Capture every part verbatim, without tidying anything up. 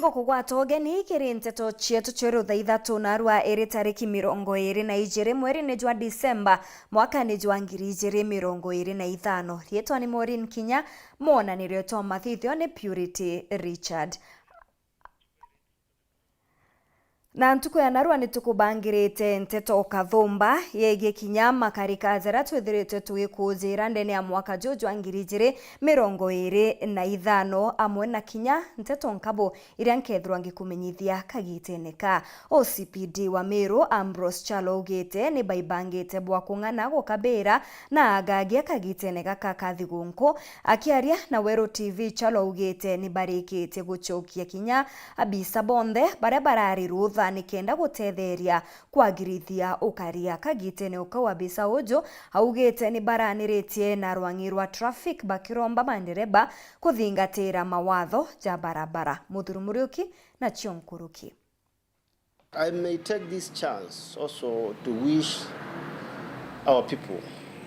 Gukugwata ugeni kiri nteto cietu cia rutha ithatu narua iri tariki mirongo iri na ijiri mweri-ini jwa Disemba, mwaka-ini jwa ngiri ijiri mirongo iri na ithano. Riitwa ni Maureen Kinya, mwonanirio twa mathithio ni Purity Richard. Na ntuku ya narua ni tukubangirite nteto kathumba yegie kinya makarika jaria twithiritwe tugikuujira ndene ya mwaka juju jwa ngiri ijiri mirongo iri na ithano, amwe na kinya nteto nkabu iria nkethirwa ngikumenyithia kagitene ka. O C P D wa Meru, Ambrose Chalo, augite ni baibangite bwa kung'ana gukabira na agagia kagitene gaka ka thigunku. Akiaria na Weru T V, Chalo augite ni barikitie gucokia kinya abisa bonthe baria barari rutha nikenda gutetheria kwagirithia ukaria. Kagitene ukau abisa uju augite ni baraniritie na rwang'i rwa traffic bakiromba mandereba kuthingatira mawatho ja barabara. Muthuri Muriuki nacio nkuruki. I may take this chance also to wish our people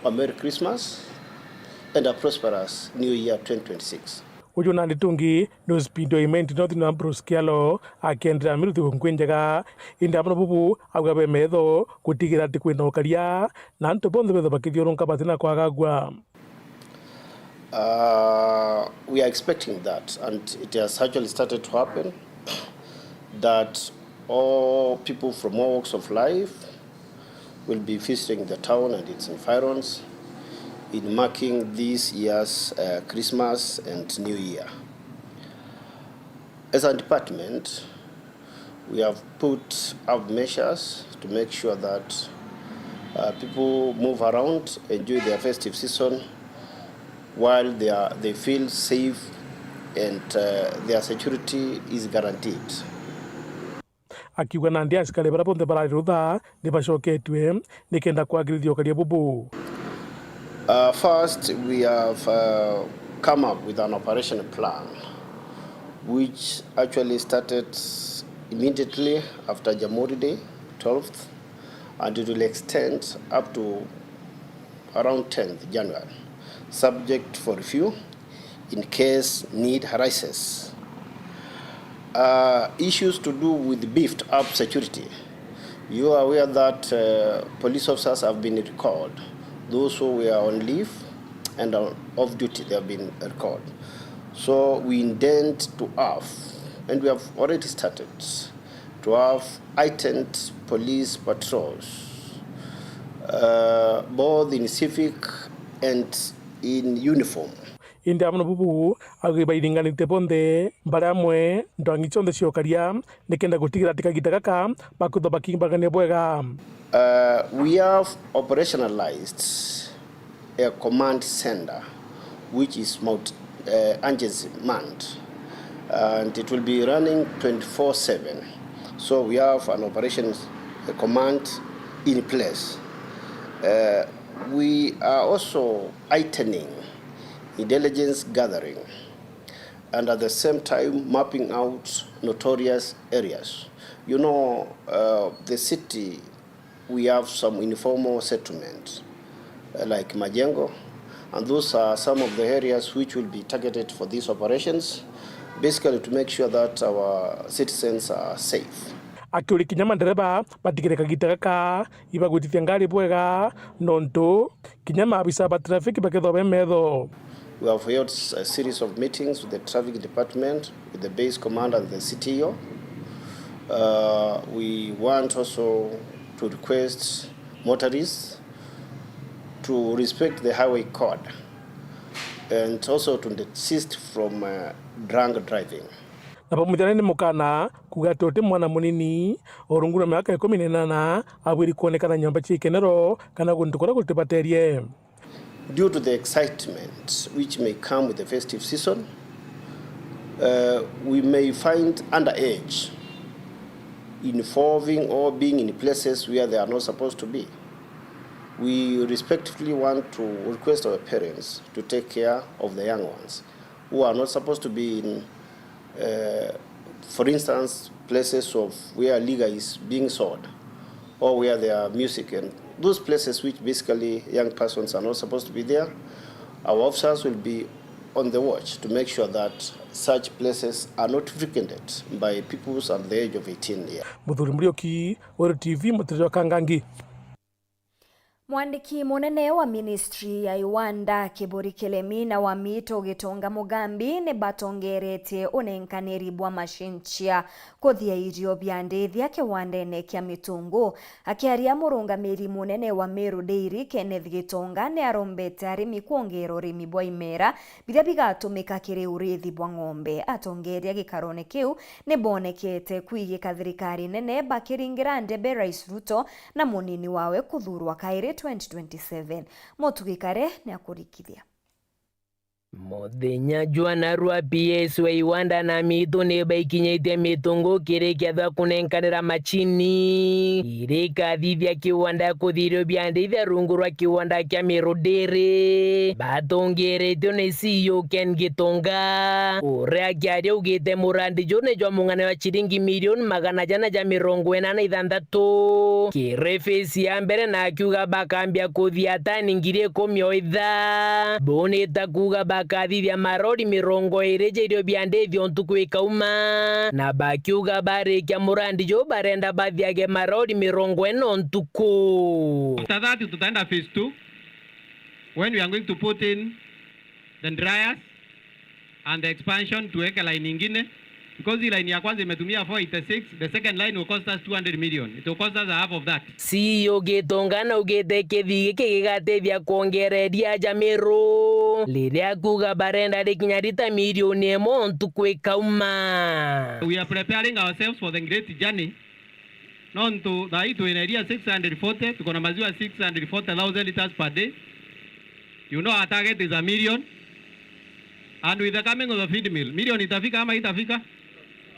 a Merry Christmas and a prosperous New Year twenty twenty-six. Uju na nditungi ni Speed wa Imenti North na Bruce Kialo akiendera Miru thigunku injega. Indi amwe na bubu auga be metho gutigira ati kwina ukaria na antu bonthe betho bakithiurunka batina kwagagua. Uh, we are expecting that, and it has actually started to happen, that all people from all walks of life will be visiting the town and its environs in marking this year's, uh, Christmas and New Year. As a department, we have put up measures to make sure that, uh, people move around, enjoy their festive season while they are, they feel safe and, uh, their security is guaranteed. Akiuga nandi asikari baria bonthe barari rutha ni bacoketue nikenda kwagirithia ukaria bubu. Uh, first, we have, uh, come up with an operation plan which actually started immediately after Jamhuri Day, twelfth, and it will extend up to around tenth January, subject for review in case need arises. Uh, issues to do with beefed up security. You are aware that, uh, police officers have been recalled. Those who were on leave and are off duty, they have been recalled. So we intend to have, and we have already started, to have heightened police patrols, uh, both in civic and in uniform. Indi amwe na bubu, auga ibairinganite bonthe, mbari amwe, ndwangi cionthe cia ukaria, nikenda gutigira ati kagita gaka bakwithwa bakimbagania bwega. Uh, we have operationalized a command center which is multi, uh, agency manned, and it will be running twenty-four seven. So we have an operations, a command in place. Uh, we are also heightening intelligence gathering and at the same time mapping out notorious areas. You know, uh, the city, we have some informal settlement, uh, like Majengo, and those are some of the areas which will be targeted for these operations, basically to make sure that our citizens are safe. Akiuria kinya mandereba batigire kagita gaka ibagwitithia ngari bwega, nontu kinya maabisa ba traffic bakethwa be metho. We have held a series of meetings with the traffic department, with the base commander and the C T O. Uh, we want also to request motorists to respect the highway code and also to desist from, uh, drunk driving. Na bamwithana ni mukana kuuga ati uti mwana munini o rungu rwa miaka ikumi na inana abwiri kwonekana nyomba cia ikenero kana guntu kuria gutibaterie. Due to the excitement which may come with the festive season, uh, we may find underage involving or being in places where they are not supposed to be. We respectfully want to request our parents to take care of the young ones who are not supposed to be in, uh, for instance, places of where liquor is being sold or where there are music and those places which basically young persons are not supposed to be there. Our officers will be on the watch to make sure that such places are not frequented by peoples under the age of eighteen years. Muthuri Muriuki, Weru T V, Mutiriri wa Kangangi. Mwandiki munene wa ministry ya iwanda, Kiburi Kilemi, na wa miito, Gitonga Mugambi, ni batongeretie unenkaniri bwa mashini cia kuthia irio bia ndithia kiwandene kia Mitungu. Akiaria, murungamiri munene wa Meru Dairy, Kenneth Gitonga, ni arombete arimi kwongera urimi bwa imera biria bigatumika kiri urithi bwa ng'ombe. Atongeria gikarone kiu ni bonekete kwigika thirikari nene bakiringira ndebe Rais Ruto na munini wawe kuthurwa kairi twenty twenty-seven. Mutugi Kare ni akurikithia. Muthenya jwa narua, P S wa iwanda na miitu ni baikinyitie Mitungu kiri kiatho kunenkanira machini iria ikathithia kiwanda ya kuthirio bia ndithia rungu rwa kiwanda kia Meru Dairy. Batongeretio ni C E O Ken Gitonga, uria akiaria augite murandi juu ni jwa mung'ana wa ciringi milioni magana jana ja mirongo ina na ithanthatu. Kiri phase ya mbere, na akiuga bakambia kuthia tani ngiri ikumi o ithaa. Buu ni ta kuuga bakathithia marori mirongo iri ja irio bia ndithio ntuku ikauma, na bakiuga barikia murandi juu barenda bathiage marori mirongo ina o ntuku. After that, tutaenda phase two, when we are going to put in the dryers and the expansion, tuweke line ingine, because hii line ya kwanza imetumia four eighty-six, the second line will cost us two hundred million. It will cost us a half of that. C E O Gitonga naugite kithii giki gigatethia kwongereria aja Meru, riria kuuga barenda rikinya rita milioni imwe o ntuku ikauma. We are preparing ourselves for the great journey. Nontu thaa hii twina iria six hundred forty, tuko na maziwa six hundred forty thousand liters per day. You know our target is a million. And with the coming of the feed mill, million itafika ama itafika?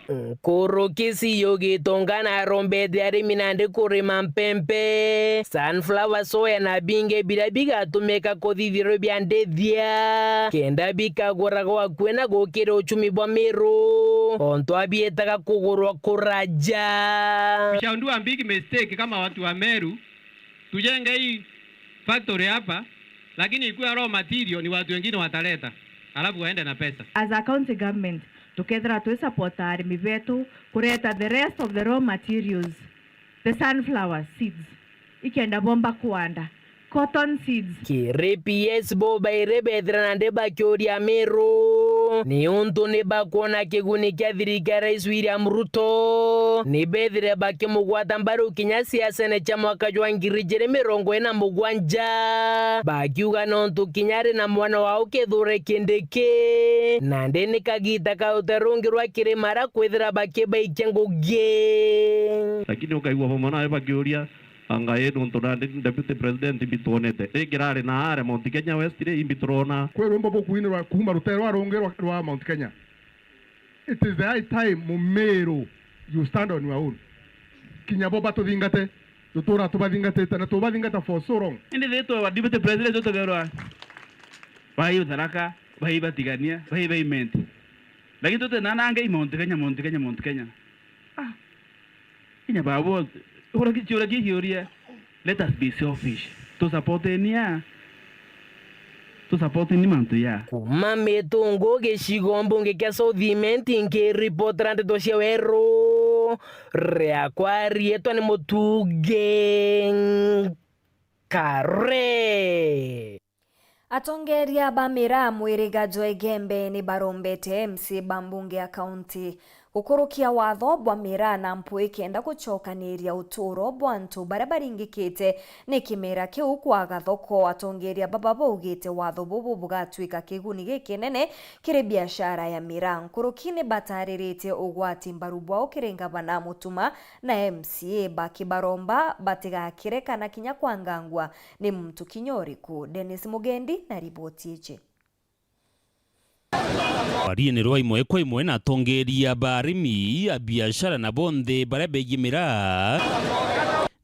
Nkuruki C E O Gitonga narombete arimi nandi kurima mpempe, sunflower, soya na bingi biria bigatumika kuthithirwa bia ndithia, kenda bikaguragwa akui na gukira uchumi bwa Meru, ontu abietaga kugurwa kuraja. We shall do a big mistake kama watu wa Meru, tujenge hii factory hapa, lakini ikuwe raw material ni watu wengine wataleta, alafu waende na pesa. As a county government, tukethira twi support arimi betu kureta the rest of the raw materials, the sunflower seeds, ikenda bomba kuanda cotton seeds. Kiri P S bo bairi bethira nandi bakiuria Meru, niuntu ni bakwona kiguni kia thirikari ya Rais William Ruto, ni bethire bakimugwata mbaru kinya siasene cia mwaka jwa ngiri ijiri mirongo ina na mugwanja, bakiuga nontu kinya ari na mwana wao Kithure Kindiki, nandi ni kagita ka utarungirwa kiri mara kwithira bakibaikia ngugi. Lakini ukaigua bamwe nawe bakiuria, anga ii nontu nandi ni deputy president imbi twonete? Ringi rari na aria Mount Kenya West ri, imbi turona? Kwi rwimbo bukuini rwa kuuma rutere rwa rungi rwa, rwa Mount Kenya. It is the high time, Mumiru, you stand on your own. Kinya bo batuthingate, tutura tubathingatite na tubathingata for so long. Indi thitwe wa deputy president tutugerwa bai Utharaka, bai Batigania, bai bai Imenti. Lakini tutinanange i Mount Kenya, Mount Kenya, Mount Kenya. Ah. Kinya babo, ura kichiura kikiuria, let us be selfish. Tusupporteni a. Tusupporteni mantu ya. Kuma Mitungu gicigo mbunge kia South Imenti, nkiripotera ndeto cia Weru, riakwa riitwa ni Mutugi Kare. Atongeria ba miraa mwiriga jwa Igembe ni barombete M C A ba mbunge ya kaunti gukurukia watho bwa miraa na mpui kenda gucokaniria uturo bwa antu baria baringikite ni kimera kiu kwaga thoko. Atongeria baba baugite watho bubu bugatwika kiguni gikinene kiri biashara ya miraa. Nkuruki ni batariritie ugwati mbaru bwao kiri ngavana Mutuma na M C A, bakibaromba batigakire kana kinya kwangangwa ni muntu kinya uriku. Dennis Mugendi na riboti iji. Rwariene rwa imwe kwa imwe na atongeria ba arimi, a biashara na bonthe baria begie miraa,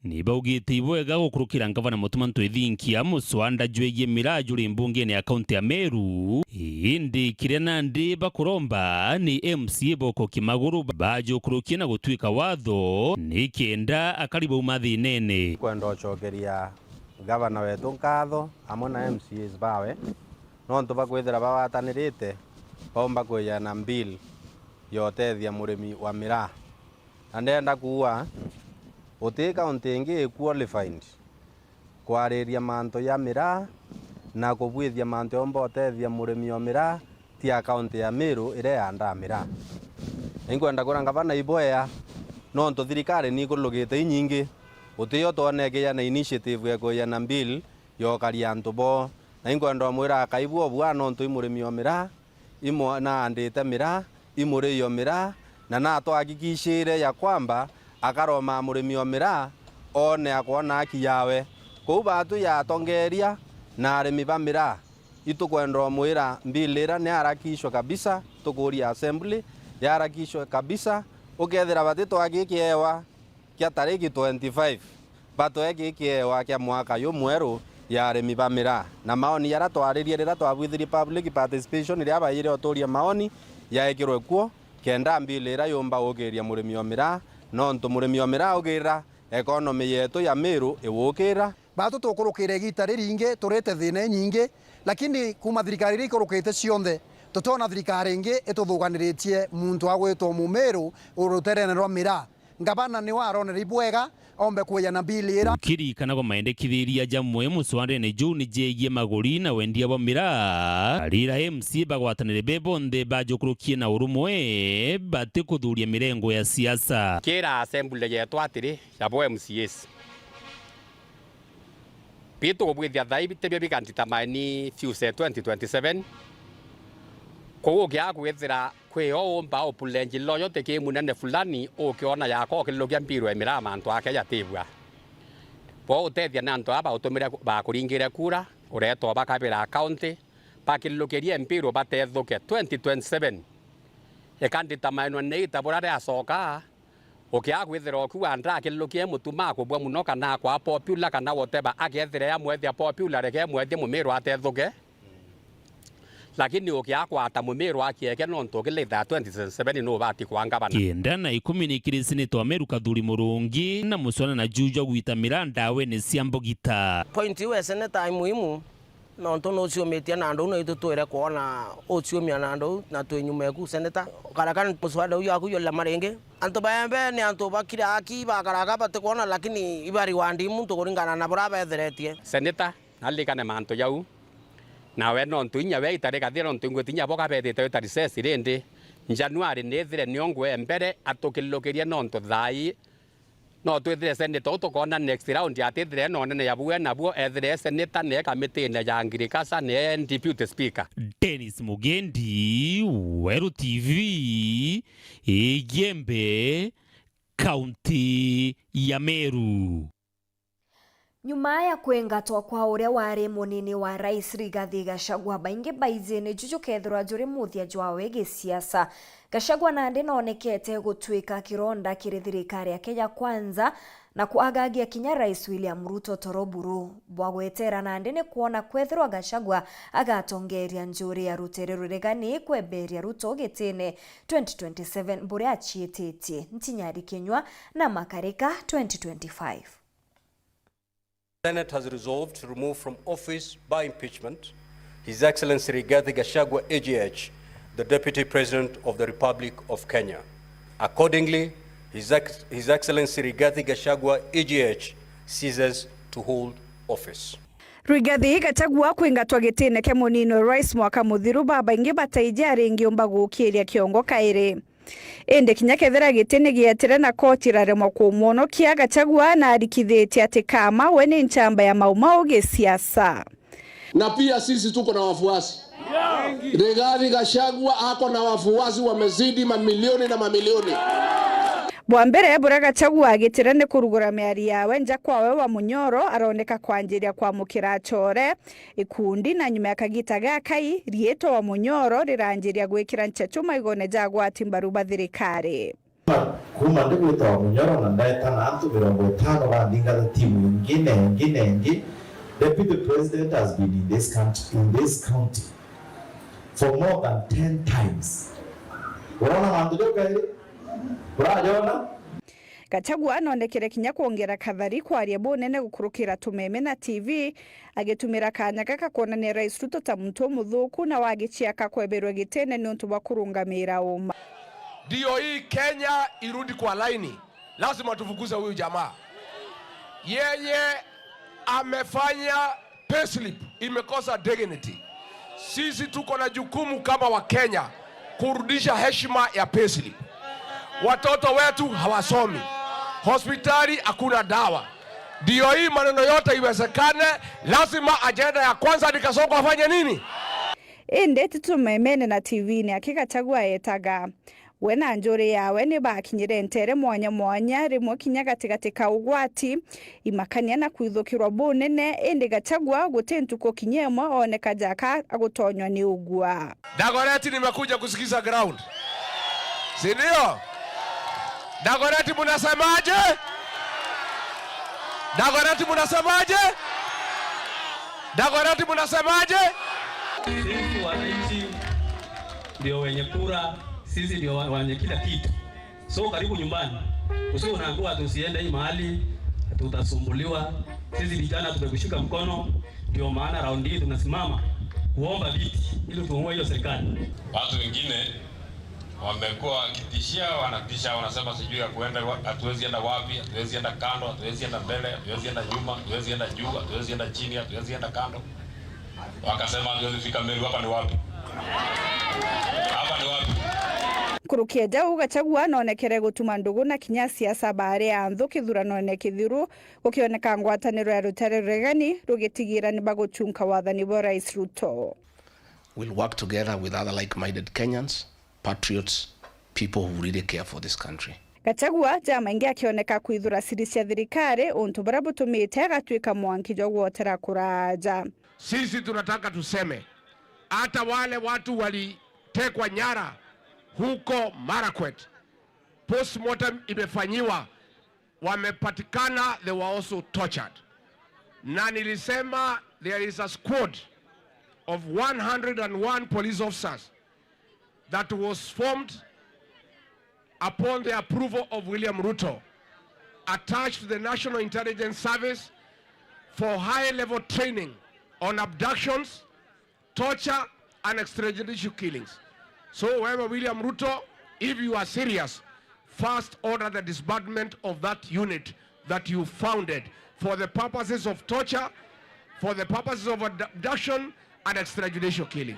ni baugite ibwega gukurukira ngavana Mutuma M'Ethingia muswanda jwegie miraa juri mbungene ya kaunti ya Meru. Indi kiria nandi bakuromba ni M C A boko kimaguru bajukurukie na gutwika watho ni kenda akari bauma thinene. Kwenda ucokeria gavana wetu nkatho amwe na M C As bawe nontu bakwithira bagwatanirite, baumba kwiana bill ya utethia murimi wa miraa. Na ndenda kuuga, guti kaunti ingi i qualified kwariria mantu ja miraa na kubwithia mantu yomba utethia murimi o miraa, tia kaunti ya Meru iria yandaa miraa. Na inkwenda kwira ngavana ibwea, nontu thirikari ni ikurulukite inyingi, gutiyo twonekea na initiative ya kwiana bill ya ukaria antu boo. Na inkwenda umwira akai bwobua, nontu i murimi o miraa, imwe naandite miraa, i muriio miraa, na natwahakikishire ya kwamba akaroma murimi o miraa, one akwona haki yawe. Kou batu ya atongeria na arimi ba miraa, itukwenda umwira bill ira ni harakishwe kabisa, tukuria assembly yaharakishwe kabisa, ukethira batitwagi kiewa kia tariki twenty-five, batwe giki kiewa kia mwaka jumweru ya arimi ba miraa. Na maoni jaria twaririe riria twabwithirie public participation, riria baire uturia maoni, jaikirwe kuo, kenda bill ira yumba gukiria murimi o miraa, nontu murimi o miraa ugirira economy yetu ya Meru igukira. Batu tukurukire igita riringi, turite thina inyingi, lakini kuma thirikari iria ikurukite cionthe, tutiona thirikari ingi ituthuganiritie muntu agwitwa Mumiru ruterene rwa miraa. Ngavana niwe aronere ibwega ombe kwiana bill ira. Ukirikanagwa maendekithiria jamwe mucwanderene juu ni jegie maguri na wendia bwa miraa. Rira M C A bagwatanire be bonthe bajukurukie na urumwe, batikuthuria mirengo ya siasa. Kira assembly yetu atiri, ya bo M C As, bitu kubwithia thai bitebia bika determine future twenty twenty-seven. Kou ukiaga kwithira kwi o umba upullenji loyalty ki munene fulani, ukiona yakwa ukilukia mbiru ya miraa mantu ake jatibua. Bo utethia na antu aba utumire bakuringire kura, uretwa bakabira county, bakilukirie mbiru batethuke twenty twenty-seven. Ika determinwa ni ita bura riacoka, ukiaga kwithira ukiuga ndakilukie mutuma akubua muno kana akwa popular kana whatever, akethira yamwethia popular, reke mwethie Mumiru atethuke. Lakini ukiakwata Mumiru akieke nontu ukilitha twenty twenty-seven nubati kwa ngavana. Kenda na ikumi ni kiri seneta wa Meru Kathuri Murungi na mucwana na juju jwa gwita miraa ndaweni cia mbugita. Point iu e seneta ai muhimu, nontu nuciumitie na andu, na itu twire kwona uciumia na andu, na twi nyuma eku seneta. Karakana muswada uyu akuiyurira maringi. Antu ba Embe ni antu bakira aki, bakaraga batikwona, lakini iba reward muntu kuringana na bura betheretie. Seneta, naririkane mantu jau. Nawe nontu inya we itari kathira, nontu ingwiti inya bo kabethite wita recess rindi. January nithire nio ngwe mbere atukilukirie, nontu thai no twithire seneta u tukona next round atithire no nene ya bue, nabuo ethire seneta ne kamitine ya ngirikasa ne deputy speaker. Dennis Mugendi, Weru T V, Igembe, kaunti ya Meru. Nyuma ya kwingatwa kwa uria wari munini wa rais Rigathi Gachagua, baingi baiji ni juju kethirwa juri muthia jwawe gisiasa. Gachagua nandi noonekete gutwika kironda kiri thirikari ya Kenya Kwanza na kwagagia kinya rais William Ruto toro buru. Bwa gwetera nandi ni kwona kwethirwa Gachagua agatongeria njuri ya rutere ruregani kwemberia Ruto gitine twenty twenty-seven buria aciititie. Ntinyari kinywa na makarika twenty twenty-five. Senate has resolved to remove from office by impeachment His Excellency Rigathi Gachagua, A G H, the Deputy President of the Republic of Kenya. Accordingly, His Ex-, His Excellency Rigathi Gachagua, A G H, ceases to hold office. Rigathi Gachagua kwingatwa gitine kia munini wa rais mwaka muthiru, babaingi bataiji aringiumba gukiria kiongo kairi. Indi kinya kethira giti ni gietire na koti iraremwa kumwonokia, Gachagua naarikithitie ati kama we ni nchamba ya Mau Mau gisiasa. Na pia sisi tuko na wafuasi. Rigathi Gachagua ako na wafuasi wamezidi mamilioni na mamilioni. Bwa mbere, buria Gachagua agitire ni kurugura miario yawe nja kwawe wa Munyoro, aroneka kwanjiria kwamukira achore, ikundi, na nyuma ya kagita gakai, riitwa wa Munyoro riranjiria gwikira nchechu maigone ja agwati mbaru ba thirikari. Kuma, kuma ndi gwita wa Munyoro na ndeta na antu mirongo itano banthingata timu ingi na ingi na ingi. Deputy President has been in this country, in this county for more than ten times. Urona mantu jau kairi? Urajona? Gachagua anoonekere kinya kwongera kathari kwaria bunene gukurukira tumeme na T V, agitumira kaanya gaka kwonania Rais Ruto ta muntu umuthuku na wagichia akakweberwa gitene niuntu bwa kurungamira uma. Ndio hii Kenya irudi kwa laini, lazima tufukuze huyu jamaa. Yeye amefanya payslip imekosa dignity. Sisi tuko na jukumu kama wa Kenya kurudisha heshima ya payslip. Watoto wetu hawasomi, hospitali hakuna dawa. Ndio hii maneno yote iwezekane, lazima ajenda ya kwanza ni Kasongo afanye nini? Indi ti tumemene na T V-ini aki Gachagua eetaga. We na njuri yawe ni baakinyire nteere mwanya mwanya, rimwe kinya gatigati ka ugwati, imakania na kwithukirwa bunene, indi Gachagua guti ntuku kinya imwe ooneka jaka agutonywa ni ugua. Dagoretti, nimekuja kusikiza ground. Si ndio? Dagoretti, mnasemaje? Dagoretti, mnasemaje? Dagoretti, mnasemaje? Sisi wananchi ndio wenye kura, sisi ndio wa-, wenye kila kitu. So, karibu nyumbani. Usiwe unaambiwa ati usiende hii mahali, ati utasumbuliwa. Sisi vijana tumekushika mkono, ndio maana raundi hii tunasimama kuomba viti ili tuongoe hiyo serikali. Watu wengine wamekuwa wakitishia, wanatisha, wanasema sijui ya kuenda wa-, hatuwezi enda wapi, hatuwezi enda kando, hatuwezi enda mbele, hatuwezi enda nyuma, hatuwezi enda juu, hatuwezi enda chini, hatuwezi enda kando. Wakasema hatuwezi fika Meru. Hapa ni wapi? Hapa ni wapi? Nkuruki ya jau, Gachagua noonekere gutuma ndugu na kinya siasa baari a nthu kithuranone kithiru, gukioneka ngwataniro ya rutare ruregani rugitigira ni baguchunka wathani bwa Rais Ruto. We'll work together with other like-minded Kenyans, patriots, people who really care for this country. Gachagua jamaingi akioneka kwithura siri cia thirikari, untu buria butumite agatuika mwanki jwa gwotera kuraja. Sisi tunataka tuseme, hata wale watu walitekwa nyara huko Marakwet, postmortem imefanyiwa, wamepatikana, they were also tortured. Na nilisema there is a squad of one hundred and one police officers that was formed upon the approval of William Ruto, attached to the National Intelligence Service for high-level training on abductions, torture and extrajudicial killings. So, wewe William Ruto, if you are serious, first order the disbandment of that unit that you founded for the purposes of torture, for the purposes of abduction and extrajudicial killing.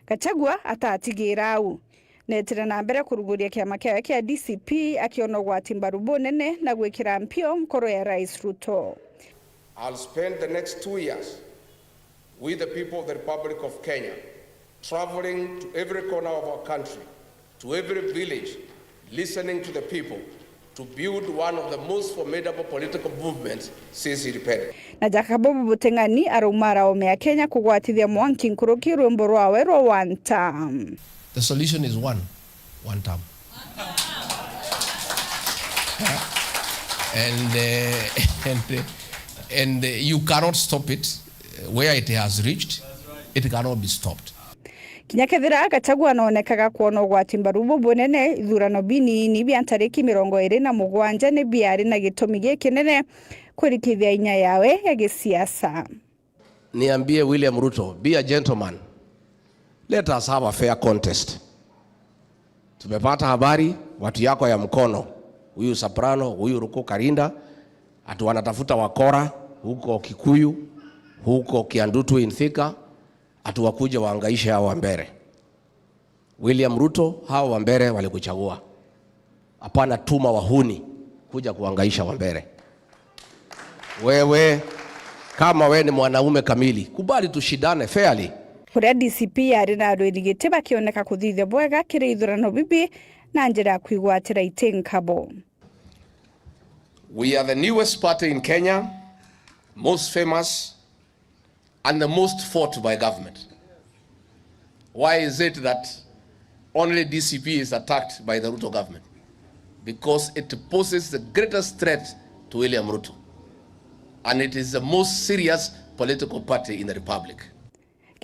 Gachagua atatigira au. Neetire na mbere kuruguria kiama kiawe kia D C P akiona ugwati mbaru bunene na gwikira mpio nkoro ya Rais Ruto. I'll spend the next two years with the people of the Republic of Kenya, traveling to every corner of our country, to every village, listening to the people, to build one of the most formidable political movements since independence. Na Jacob Buteng'ani araumara ome ya Kenya kugwatithia mwanki nkuruki rwimbo rwawe rwa One Term. The solution is one, one term. And, uh, and, uh, and, uh, you cannot stop it. Where it has reached, it cannot be stopped. Kinya kethira Gachagua anoonekaga kwona ugwati mbaru bubunene, ithurano binini bia ntariki mirongo iri na mugwanja ni biari na gitumi gikinene kurikithia inya yawe ya gisiasa. Niambie William Ruto, be a gentleman. Let us have a fair contest. Tumepata habari, watu yako ya mkono, huyu Soprano, huyu Ruku Karinda, ati wanatafuta wakora huko Kikuyu, huko Kiandutu in Thika, ati wakuje waangaishe hao Wambere. William Ruto, hao Wambere walikuchagua. Hapana tuma wahuni kuja kuangaisha Wambere. Wewe, kama we ni mwanaume kamili, kubali tushindane fairly. Kuria D C P yari na arwiri giti bakioneka kuthithia bwega kiri ithurano bibi na njira ya kwigwatira iti nkabo. We are the newest party in Kenya, most famous, and the most fought by government. Why is it that only D C P is attacked by the Ruto government? Because it poses the greatest threat to William Ruto. And it is the most serious political party in the republic.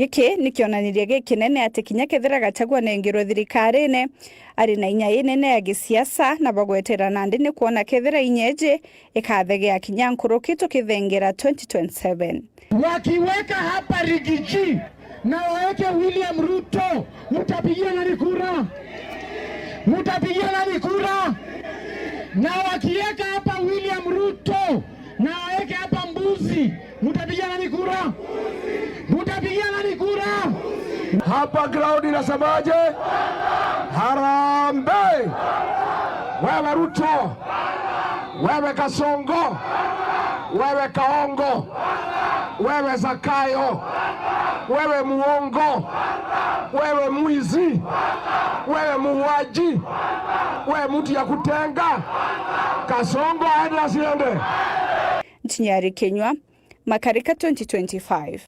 Giki ni kionaniria gikinene ati kinya kethira Gachagua nengirwe thirikarine, ari na inya inene ya gisiasa, na bagwetera nandi ni kwona kethira inya iji ikathegea kinya nkuruki tukithengera twenty twenty-seven. Wakiweka hapa Rigiji na waweke William Ruto, mtapigia nani kura? Mtapigia nani kura? Na wakiweka hapa William Ruto na waweke hapa mbuzi, mtapigia nani kura? Mtapigia nani kura? Hapa ground inasemaje? Harambee! Wewe Ruto, wewe Kasongo, wewe Kaongo, wewe Zakayo, wewe muongo, wewe mwizi, wewe muuaji, wewe mtu ya kutenga. Kasongo aende asiende? Nchinyari kinywa, Makarika twenty twenty-five.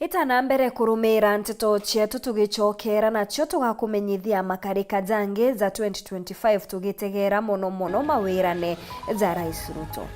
Itana mbere kurumira nteto cietu, tugicokera nacio tugakumenyithia makarika jangi ja twenty twenty-five, tugitegeera mono mono mawirane ja Rais Ruto.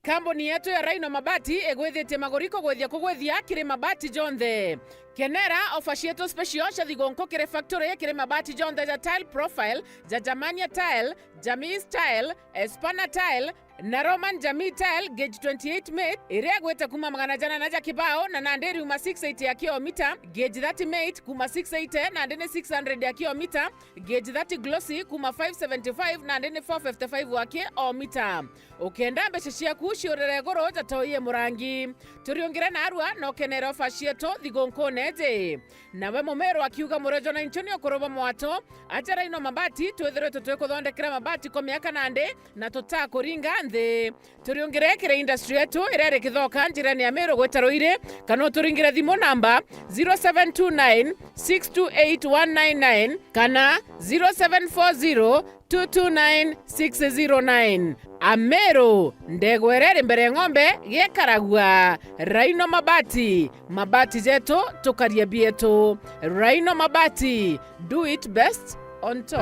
Kambuni yetu ya Rhino Mabati igwithitie maguri kugwithia kugwithia kiri mabati jonthe. Kenera ofa cietu special cia thigunku kiri factory kiri mabati jonthe ja tile profile, ja Germania tile, Jamis tile, Espana tile, na Roman Jamii tile gauge twenty-eight mate, iria igwite kuma magana jana na ja kibao, na nandi iriuma six eighty ya kilomita, gauge thirty mate kuma six eighty, nandi ni six hundred ya kilomita, gauge thirty glossy kuma five seventy-five, nandi ni four fifty-five wa kilomita. Ukenda mbeca ciaku ciurire iguru, jatoie murangi. Turiungire narua na ukenere ofa cietu thigunkune iji. Nawe Mumiru akiuga, murejo na incho ni ukuru bwa mwato, aja Rhino Mabati, twithiritwe twikuthondekera mabati kwa miaka nandi, na tutakuringa nthi. Turiungire kiri industry yetu iria iri Kithoka, njirene ya Miru gwita Ruiri, kana uturingire thimu namba zero seven two nine, six two eight, one nine nine kana zero seven four zero, two two nine, six zero nine. Ameru, ndegwa iria iri mbere ya ng'ombe gikaragua. Rhino Mabati, mabati jetu, tukarie bietu. Rhino Mabati, do it best on top.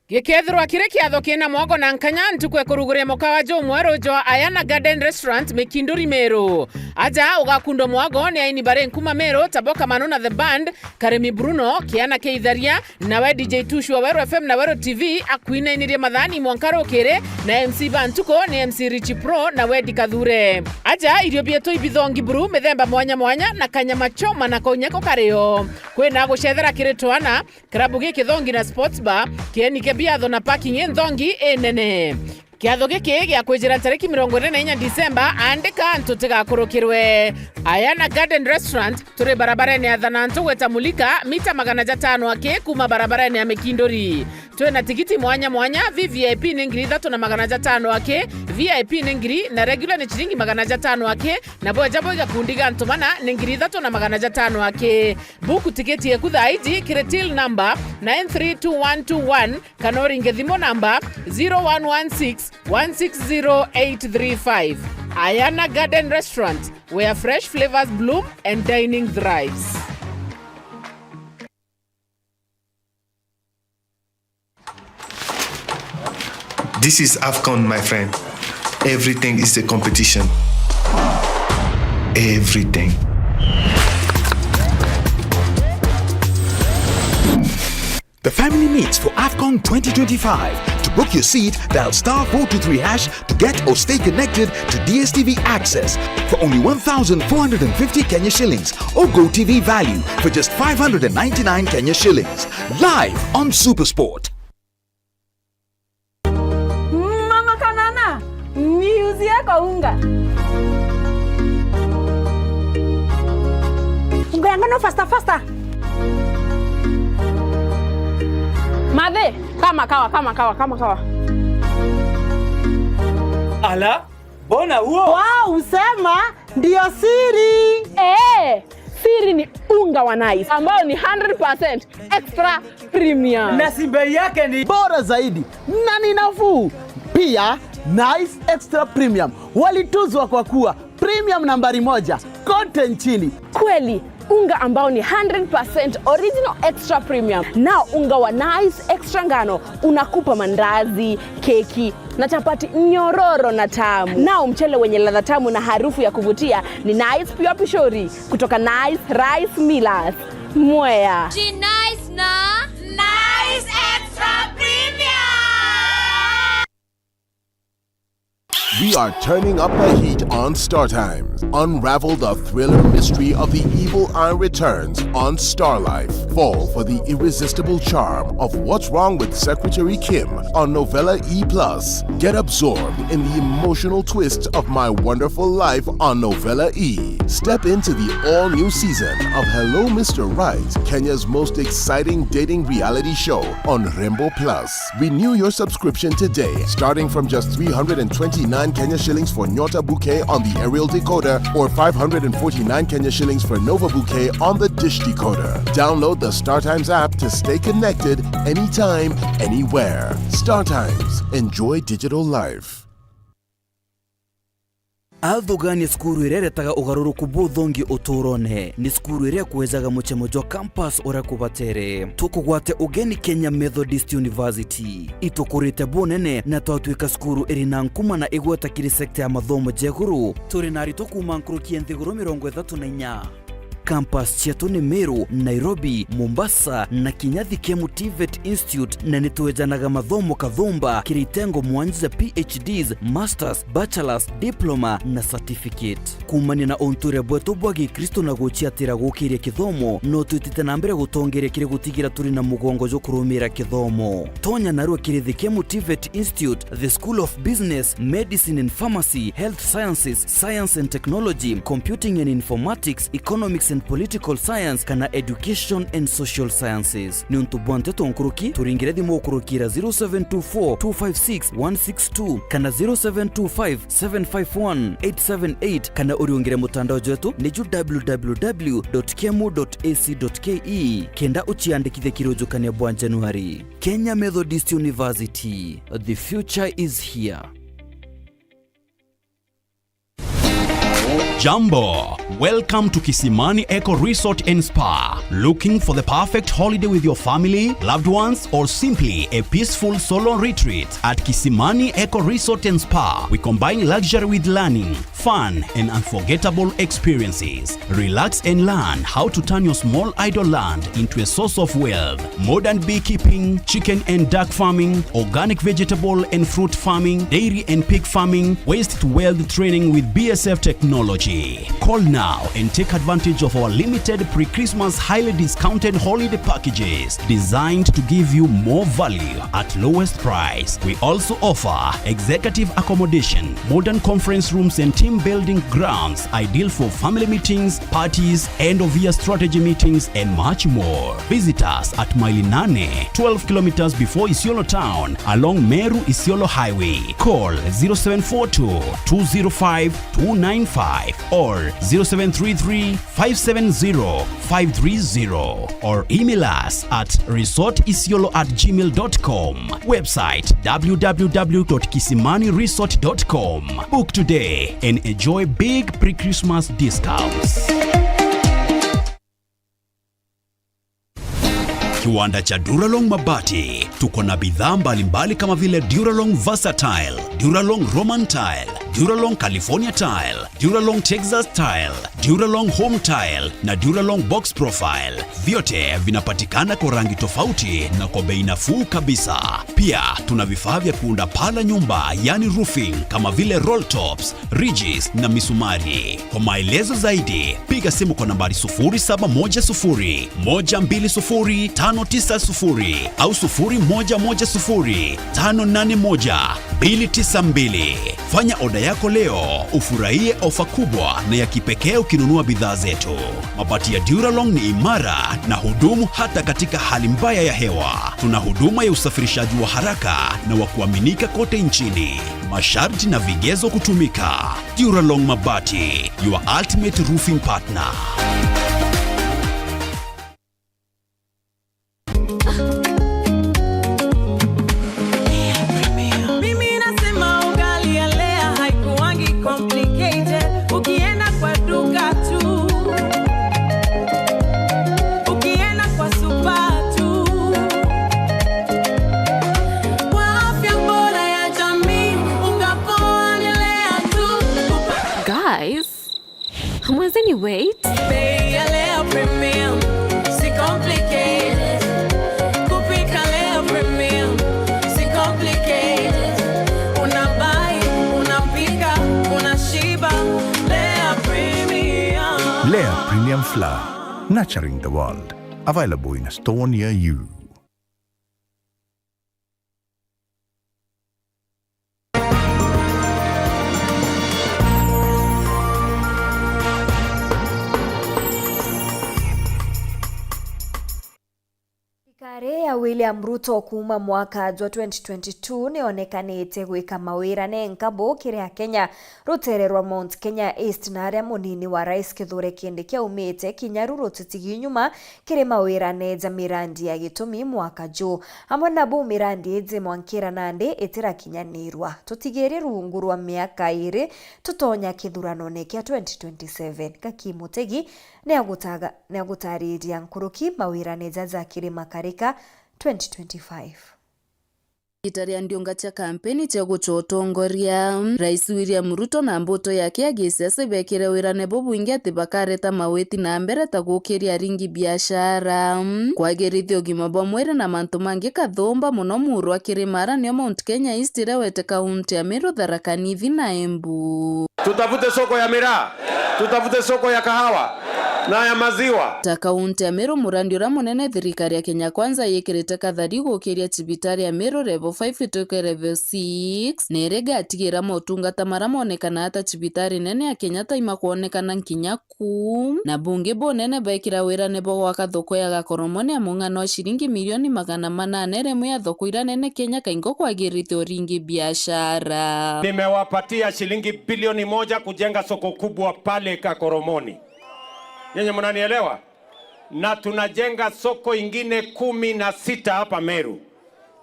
Gikethirwa kiri kiatho kina mwago na nkanya, ntuku ya kuruguria mukawa jumweru jwa Ayana Garden Restaurant, Mikinduri, Meru. Aja ugakundwa mwago ni aini bari nkuma Meru, ta Boka Manu na The Band, Karimi Bruno, Kiana kia Itharia, nawe D J Tushua, Weru F M na Weru T V, akwinainirie mathani mwanka rukiri, na M C ba ntuku ni M C Richie Pro na Wedi Kathure. Aja irio bietu ibithongi buru mithemba mwanya mwanya, na kanyama choma na kaunyako kario. Kwina gucethera kiri twana, Klabu giki thongi na sports bar, kieni kia biatho na parking inthongi inene. Kiatho giki gia kwijira ntariki mirongo iri na inya Disemba, andika antu tigakurukirwe. Ayana Garden Restaurant, turi barabarene ya Thanantu gweta Mulika, mita magana jatano aki kuma barabarene ya Mikinduri. Twina tigiti mwanya mwanya, V V I P ni ngiri ithatu na magana jatano aki, V I P ni ngiri, na regular ni ciringi magana jatano aki, na bweja bwa igakundi ga antu bana ni ngiri ithatu na magana jatano aki. Book tiketi yeku thaa iji kiri till number nine three two one two one, kana uringe thimu namba zero one one six, one six zero, eight three five. Ayana Garden Restaurant, where fresh flavors bloom and dining thrives. This is AFCON, my friend. Everything is a competition. Everything. The family meets for AFCON twenty twenty-five. To book your seat, dial star four two three hash to get or stay connected to D S T V access for only one thousand four hundred and fifty Kenya shillings, or Go T V value for just five hundred and ninety-nine Kenya shillings. Live on Supersport. Mama Kanana, niuzie kaunga. Unga ya ngano faster, faster. Mathe, kama kawa, kama kawa, kama kawa. Ala, mbona huo? Wow, usema ndio siri. Eh, Siri ni unga wa Nice ambao ni hundred percent extra premium. Na si bei yake ni bora zaidi na ni nafuu. Pia, Nice Extra Premium walituzwa kwa kuwa premium nambari moja kote nchini. Kweli, unga ambao ni hundred percent original extra premium. Nao unga wa Nice Extra Ngano unakupa mandazi, keki na chapati nyororo na tamu. Nao mchele wenye ladha tamu na harufu ya kuvutia ni Nice Pure Pishori kutoka Nice Rice Millers, Mwea. Ji Nice na Nice Extra Premium. We are turning up the heat on Star Times. Unravel the thriller mystery of the evil eye returns on Star Life. Fall for the irresistible charm of What's Wrong with Secretary Kim on Novella E plus. Get absorbed in the emotional twists of My Wonderful Life on Novella E. Step into the all-new season of Hello Mister Right, Kenya's most exciting dating reality show on Rembo Plus. Renew your subscription today, starting from just three hundred and twenty-nine Kenya shillings for Nyota Bouquet on the aerial decoder or five hundred and forty-nine Kenya shillings for Nova Bouquet on the dish decoder. Download the StarTimes app to stay connected anytime, anywhere. StarTimes. Enjoy digital life. Athugania cukuru iria iretaga ugaruruku buthongi uturone ni cukuru iria ikwejaga mucemo jwa campus uria kubatere. Tukugwate ugeni Kenya Methodist University. Itukurite bunene na twatuika cukuru iri na nkuma na igweta kiri sector ya mathomo ja iguru. Turi na aritwa kuuma nkuruki ya nthiguru mirongo ithatu na inya. Campus cietu ni Meru, Nairobi, Mombasa na kinya Thikemu TVET Institute, na ni twejanaga mathomo kathumba kiri itengo mwanja ja PhDs, Masters, Bachelors, Diploma na Certificate. Kuumania na untuire bwetu bwa Gikristo na guciatira gukiria kithomo, no twitite na mbere gutongeria kiri gutigira turi na mugongo jwa kurumira kithomo. Tonya narua kiri Thikemu TVET Institute, the School of Business, Medicine and Pharmacy, Health Sciences, Science and Technology, Computing and Informatics, Economics and Political Science, kana Education and Social Sciences. Niuntu bwa nteto nkuruki, turingire thimu ukurukira zero seven two four two five six one six two kana zero seven two five seven five one eight seven eight, kana uriungire mutandao jwetu niju www dot kemu dot ac dot ke kenda uciandikithie kiri ujukania bwa Januari. Kenya Methodist University, the future is here. Jambo! Welcome to Kisimani Eco Resort and Spa. Looking for the perfect holiday with your family, loved ones, or simply a peaceful solo retreat? At Kisimani Eco Resort and Spa, we combine luxury with learning, fun, and unforgettable experiences. Relax and learn how to turn your small idle land into a source of wealth. Modern beekeeping, chicken and duck farming, organic vegetable and fruit farming, dairy and pig farming, waste to wealth training with B S F technology. Call now and take advantage of our limited pre-Christmas highly discounted holiday packages designed to give you more value at lowest price. We also offer executive accommodation, modern conference rooms and team building grounds ideal for family meetings, parties, end of year strategy meetings, and much more. Visit us at Maili Nane, twelve kilometers before Isiolo town, along Meru Isiolo Highway. Call zero seven four two, two zero five, two nine five or zero seven three three, five seven zero, five three zero, or email us at resort isiolo at gmail dot com. Website, w w w dot kisimani resort dot com. Book today and enjoy big pre-Christmas discounts. Kiwanda cha Duralong Mabati. Tuko na bidhaa mbalimbali kama vile Duralong Versatile, Duralong Roman Tile, Duralong California Tile, Duralong Texas Tile, Duralong Home Tile na Duralong Box Profile. Vyote vinapatikana kwa rangi tofauti na kwa bei nafuu kabisa. Pia tuna vifaa vya kuunda paa la nyumba, yani roofing, kama vile roll tops, ridges na misumari. Kwa maelezo zaidi, piga simu kwa nambari sufuri saba moja sufuri, moja mbili sufuri, tano tisa sufuri au sufuri moja moja sufuri, tano nane moja, mbili tisa mbili. Fanya oda yako leo, ufurahie ofa kubwa na ya kipekee ukinunua bidhaa zetu. Mabati ya Duralong ni imara na hudumu hata katika hali mbaya ya hewa. Tuna huduma ya usafirishaji wa haraka na wa kuaminika kote nchini. Masharti na vigezo kutumika. Duralong Mabati, your ultimate roofing partner. Ice. Mwezi ni wait. Bei ya Lea Premium, si complicated. Kupika Lea Premium, si complicated. Unabai, unapika, unashiba. Lea Premium. Lea Premium Flour, nurturing the world. Available in a store near you. Thirikari ya William Ruto kuuma mwaka jwa twenty twenty-two niyonekanite gwika mawira nenkabu kiri Akenya. Rutere rwa Mount Kenya East na aria munini wa Rais Kithure Kindiki aumite kinya riu rutitigi nyuma kiri mawirane ja mirandi ya gitumi mwaka juu. Amwe nabu mirandi iji mwankira nandi itirakinyanirwa. Tutigiri rungu rwa miaka iri tutonya kithuranone kia twenty twenty-seven. Gaki Mutegi niagutaga-, niagutariria nkuruki mawirane jaja kiri Makarika twenty twenty-five. Igita ria ndiunga cia kampeni cia gucwa utongoria, Rais William Ruto na mbuto yake ya gisiasa ibekire wirane bubwingi ati bakareta mawiti na mbere ta gukiria aringi biashara, kwagirithia ugima bwa mwiri na mantu mangi kathumba, muno muuro akiri Mara nio Mount Kenya East iria wete kaunti ya Meru, Tharaka Nithi na Embu. Tutafute soko ya miraa, tutafute soko ya kahawa na ya maziwa. Ta kaunti ya Meru, murandi uria munene thirikari ya Kenya Kwanza yikirite kathari gukiria cibitari ya Meru level five ituike level six, na iria igatigira motungata maria monekana ta cibitari nene ya Kenyatta imakwonekana nkinya ku. Na bungi bunene bekira wirane bwa gwaka thoko ya Gakoromoni ya mung'ana wa ciringi milioni magana manana, iria imwe ya thoko iria nene Kenya kaingo kwagirithia uringi biashara. Nimewapatia shilingi bilioni moja kujenga soko kubwa pale Gakoromoni. Nyinyi mnanielewa? Na tunajenga soko ingine kumi na sita hapa Meru.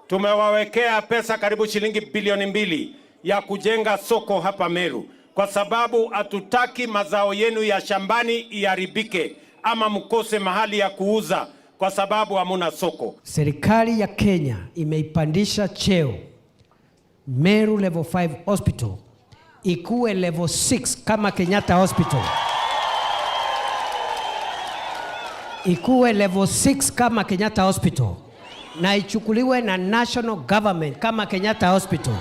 Tumewawekea pesa karibu shilingi bilioni mbili ya kujenga soko hapa Meru, kwa sababu hatutaki mazao yenu ya shambani iharibike ama mkose mahali ya kuuza kwa sababu hamuna soko. Serikali ya Kenya imeipandisha cheo Meru Level five Hospital ikuwe level six kama Kenyatta Hospital. Ikuwe level six kama Kenyatta Hospital. Na ichukuliwe na national government kama Kenyatta Hospital.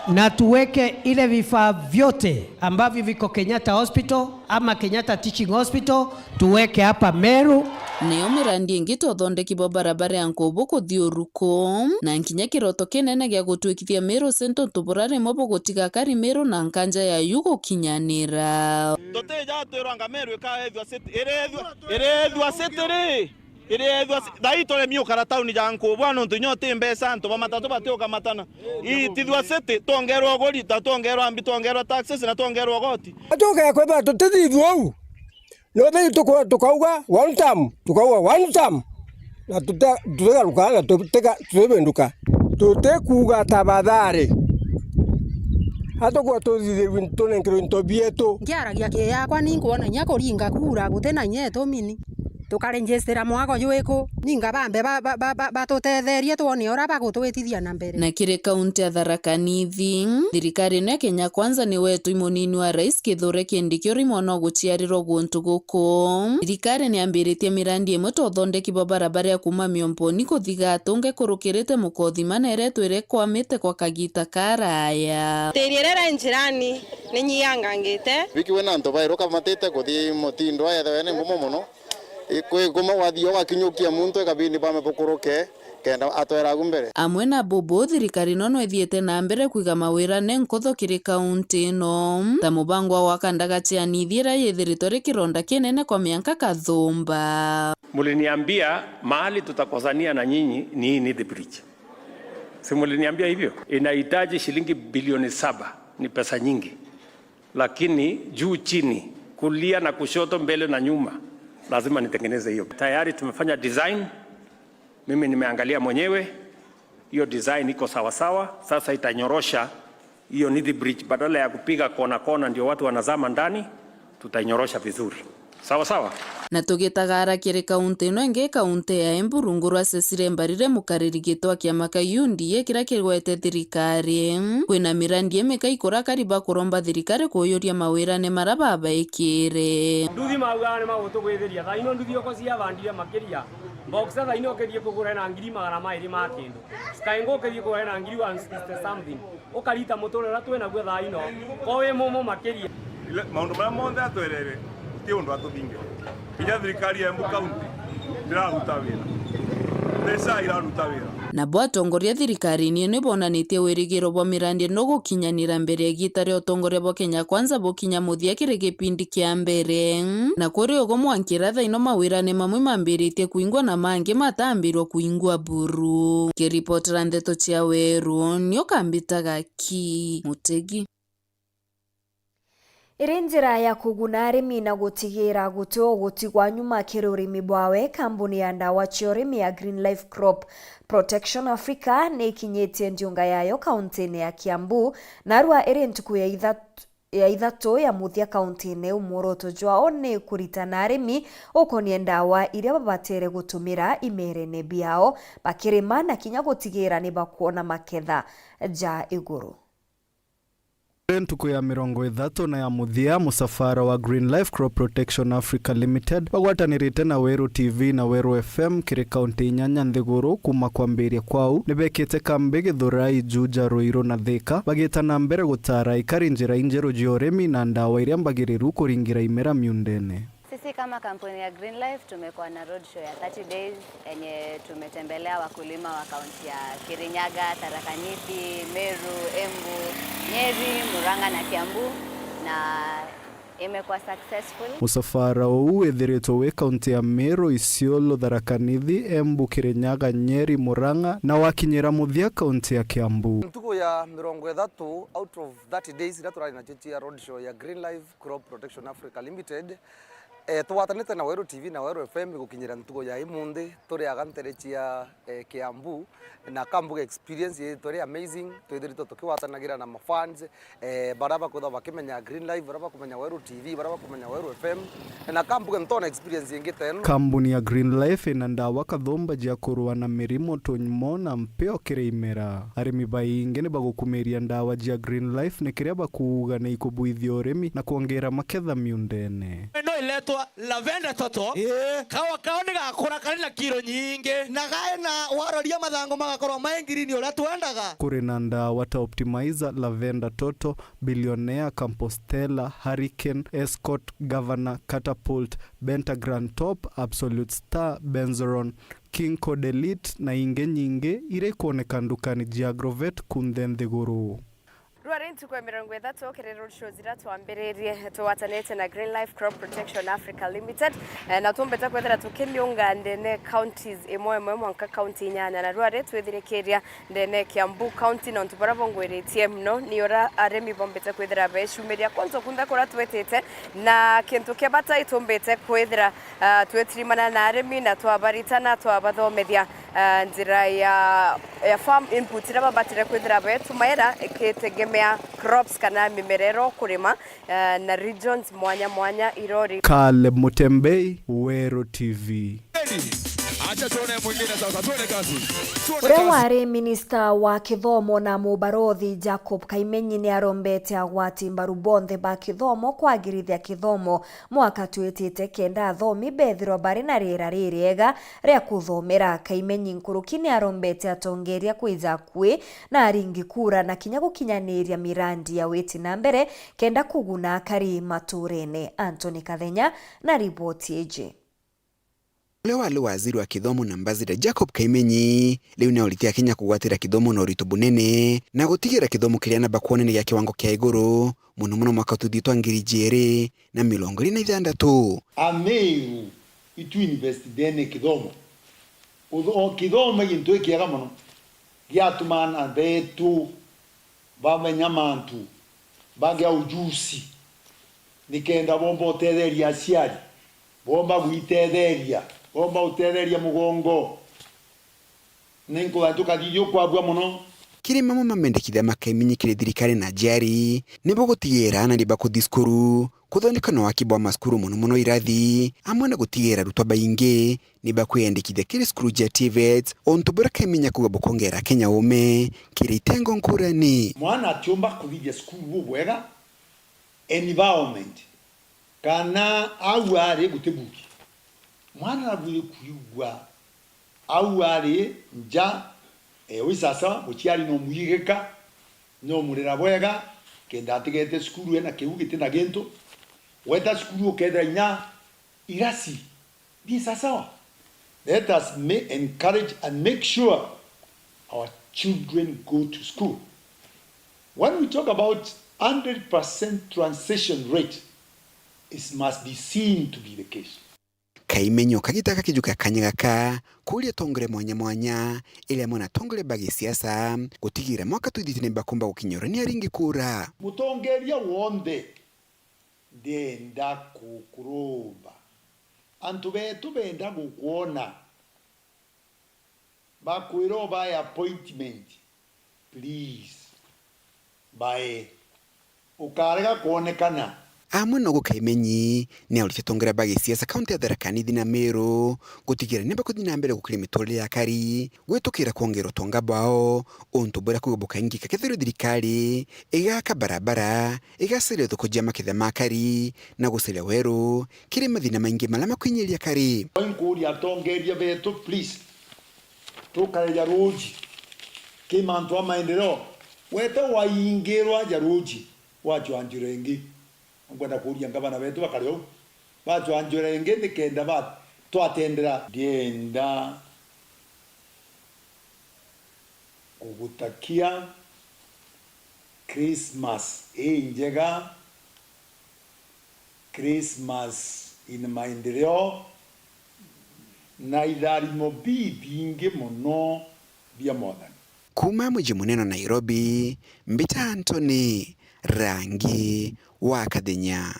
Na tuweke ile vifaa vyote ambavyo viko Kenyatta Hospital ama Kenyatta Teaching Hospital, tuweke hapa Meru. Niyo mirandi ingi ta uthondeki bwa barabara ya Nkubu kuthii Uruku, na nkinya kiroto kinene gia gutwikithia Meru Central, untu buria rimwe bugutiga akari Meru na nkanja ya yu gukinyanira. Tutija twirwa anga Meru ikaethua city, irethua, irethua city ri? Irethua ci-, thaa ii turemi ukara tauni ja Nkubu, nontu inya uti mbeca, antu ba matatu batiukamatana. Itithua city, twongerwa uguri, ta twongerwa mbi, twongerwa taxes na twongerwa ugoti. Atuke kwithirwa tutithithua uu. No, they tuko-, tukauga one term, tukauga one term. Na tute-, tutigaruka, na tutika-, tutibinduka. Tutikuuga tafadhali. Atukorwa tuthithirwe, tunenkerwe into bietu. Nkiaragia kii yakwa, ni nkwona inya kuringa kura, guti na inya itumi ni. Tukaregister mwago jwiku, ninga bambe ba-, ba-, ba-, ba-, batutetherie twone uria bagutwitithia na mbere. Na kiri kaunti ya Tharaka Nithi, thirikari ino ya Kenya Kwanza ni wetwi munini wa Rais Kithure Kindiki uria mwana uguciarirwa guntu guku. Thirikari ni yambiritie mirandi imwe ta uthondeki bwa barabara ya kuuma Miomponi kuthi Gatunga ikurukirite Mukothima na iria itwire ikwamite kwa kagita karaya. Tiri iria iri njirani ni nyiyangangite. Wiki wina antu bairuka matite kuthi mutindo ethwe ni ngumu muno. Kwiguma wathii ugakinyukia muntu ikabindi bame bukuruke, kenda atwera agu mbere. Amwe na bubu, thirikari ino no ithiite na mbere kwiga mawira ne nkuthu kiri kaunti ino, ta mubango wa gwaka ndaga cia Nithi iria yithiritwe ri kironda kinene kwa mianka kathumba. Muliniambia mahali tutakosania na nyinyi ni hii Nithi Bridge. Si muliniambia hivyo? Inahitaji shilingi bilioni saba, ni pesa nyingi. Lakini juu chini, kulia na kushoto, mbele na nyuma, lazima nitengeneze hiyo. Tayari tumefanya design, mimi nimeangalia mwenyewe, hiyo design iko sawa sawa. Sasa itanyorosha hiyo Nithi Bridge, badala ya kupiga kona kona ndio watu wanazama ndani, tutainyorosha vizuri. Sawa sawa. Na tugitagaara kiri kaunti ino ingi, kaunti ya Embu, rungu rwa Cecily Mbarire, mukariri gitwa kiama kia U D A kiria kigwete thirikari, kwina mirandi imika ikurakari bakuromba thirikari kuyuria mawirane maria babaikire. Nduthi maugaga ni magutugwithiria. Thaa ino nduthi oko ciabandire makiria. Boxer thaa ino ukithie kugura na ngiri magana mairi ma kindu. Sky ngo ukithie kugura na ngiri one sixty something. Ukarita muturire uria twi naguo thaa ino, ko wi mumo makiria. Ile, maundu maria monthe atwerere, guti undu atuthinge. Kinya thirikari ya Embu County ndiraruta wira. Mbeca iraruta wira. Nabo atongoria thirikarine ni bonanitie wirigiro bwa mirandi no gukinyanira mbere ya igiita ria utongoria bwa Kenya Kwanza bukinya muthia kiri gipindi kia mbere. Na kuri ugo mwankira thaa ino mawirane mamwe mambiritie kuingwa na mangi matambirwa kuingwa buru. Kiripotera ndeto cia Weru, nio kambitaga ki Mutegi. Iri njira ya kuguna arimi na gutigira guti ugutigwa nyuma kiri urimi bwawe, kambuni ya ndawa cia urimi ya Green Life Crop Protection Africa ni ikinyitie ndiunga yayo kauntine ya Kiambu, narua iri ntuku ya ithatu ya ithatu ya muthia kauntine iu. Mworoto jwao ni kuritana arimi ukonie ndawa iria babatere gutumira imerene biao bakirima na kinya gutigira ni bakwona maketha ja iguru. Kuri ntuku ya mirongo ithatu na ya muthia, musafara wa Green Life Crop Protection Africa Limited bagwatanirite na Weru T V na Weru F M kiri kaunti inyanya nthiguru kuma kwambiria kwau, ni bekite kambi Githurai, Juja, Ruiru na Thika, bagita na mbere gutara aikari njira injeru cia urimi na ndawa iria mbagiriru kuringira imera miundene. Sisi kama kampuni ya Green Life tumekuwa na roadshow ya thirty days yenye tumetembelea wakulima wa kaunti ya Kirinyaga, Tharaka Nithi, Meru, Embu, Nyeri, Murang'a na Kiambu, na imekuwa successful. Musafara uu withiritwe wi kaunti ya Meru, Isiolo, Tharaka Nithi, Embu, Kirinyaga, Nyeri, Murang'a na wakinyira muthia kaunti ya Kiambu. Ntuku ya mirongo ithatu out of thirty days iria turari nacio cia roadshow ya Green Life Crop Protection Africa Limited, eh, tugwatanite na Weru T V na Weru F M gukinyira ntuku ya imunthi turi aga ntere cia, eh, Kiambu, na kambuga experience yetu iri amazing, twithiritwe tukigwatanagira na mafans, eh, baria bakwithwa bakimenya Green Life, baria bakumenya Weru T V, baria bakumenya Weru F M, na kambuga ntona experience ingi ta ino. Kambuni ya Green Life ina ndawa kathumba cia kurua na mirimo, tunymo na mpeo kiri imera. Arimi baingi ni bagukumiria ndawa cia Green Life ni kiria bakuuga ni ikubwithia urimi na kwongera maketha miundene. Ino iletwa Lavender Toto. Ii. Kawa kao ni gakura kari na kiro nyingi. Na gai na waroria mathango magakorwa mai ngirini uria twendaga. Kuri na ndawa ta Optimizer, Lavender Toto, Billionaire, Compostella, Hurricane, Escort, Governor, Catapult, Pentagram Top, Absolute Star, Benzoron, King Code Elite na ingi nyingi iria ikwoneka ndukani cia Agrovet kunthe nthiguru. Rwari ntuku ya mirongo ithatu kiri roadshow iria twambiririe tugwatanite na Green Life Crop Protection Africa Limited, eh, na tumbite kwithira tukimiunga ndene counties imwe imwe mwanka county inyanya, na rwari twithirikiria ndene Kiambu County, na untu buria bungwiritie mono ni uria arimi bombite kwithira becumiria kwonto kunthe kuria twitite, na kintu kia bata itumbite kwithira, ah, twitirimana na arimi na twabaritana, twabathomethia, ah, njira ya, ya farm input iria babatire kwithira betumaira ikitegemea crops kana mimera iria ukurima, eh, na regions mwanya mwanya irori. Caleb Mutembei, Weru T V. Acha tuone mwingine sasa, tuone kazi. Tuone uria kazi. Wari minista wa kithomo na mubarothi Jacob Kaimenyi ni arombete agwati mbaru bonthe ba kithomo kwagirithia kithomo mwaka twitite kenda athomi bethirwa bari na riera ririega ria kuthomera. Kaimenyi nkuruki ni arombete atongeria kwija akui na aringi kura na kinya gukinyaniria mirandi ya witi na mbere kenda kuguna akari maturene. Anthony Kathenya na riboti iji. Uria wari waziri wa kithomo na ambassador Jacob Kaimenyi riu ni auritie Akenya kugwatira kithomo na uritu bunene na gutigira kithomo kiria na bakwona ni gia kiwango kia iguru, muno muno mwaka tuthii twa ngiri ijiri na mirongo iri na ithantatu. Ameru itu invest ndene kithomo. Utho-, kithomo ni gintu gikiega muno. Giatuma aana betu bamenya mantu, bagia ujuzi, nikenda bomba utetheria aciari, bomba gwitetheria, bomba utetheria mugongo. Ni nkuga tukathithia ukwabua muno. kiri mamwe ma mendekithia ma kaimenyi kiri thirikari na aciari, nibo gutigira aana ni bakuthi cukuru, kuthondeka na waki bwa macukuru, mono mono irathi, amwe na gutigira arutwa baingi ni bakwiyandikithia kiri cukuru cia TVETs, untu buria kaimenyi akuuga bukongera Akenya uume kiri itengo nkurani. Mwana atiumba kuthithia cukuru bubwega, environment, kana au ari guti buki. Mwana nabwiri kwigua au ari nja, e, wi sasawa, muciari no mwigika, no murera bwega, kenda atigete cukuru ena kiu giti na gintu. Weta cukuru ukethira inya irasi, bi sasawa. Let us ma-, encourage and make sure our children go to school. When we talk about hundred percent transition rate, it must be seen to be the case. Kaimenyi o kagita gaka kijukia kanya gaka kuuria atongoria mwanya mwanya, iri amwe na atongoria ba gisiasa, gutigira mwaka twithite ni bakumba gukinya uria ni aringi kura. Mutongeria wonthe, ndienda kukurumba. Antu betu benda gukwona. Bakwira ubae appointment, please, bae. Ukarega kwonekana. Amwe no gukaimenyi ni auritie atongeria ba gisiasa kaunti ya Tharaka Nithi na Meru gutigira ni bakuthi na mbere gukiri miturire ya kari, gwitukira kwongera utonga bwao, untu buria kuuga bukaingika kethirwa thirikari igaka barabara, igacaria uthukujia maketha ma kari, na gucaria weru kiri mathina maingi maria makwinyiria kari. Nkuuria atongeria betu, please, tukare ja ruuji ki mantu a maendeleo. Wete waingirwa ja ruuji, wajwa njira ingi. Nkwenda kuuria ngavana betu bakare uu, bajwa njira ingi nikenda ba-, twatendera. Ndienda kugutakia Christmas injega, Christmas in maendeleo, na itharimo bibingi mono bia Mwathani. Kuuma muji munene wa Nairobi, mbita Anthony Rangi wa Kathenya.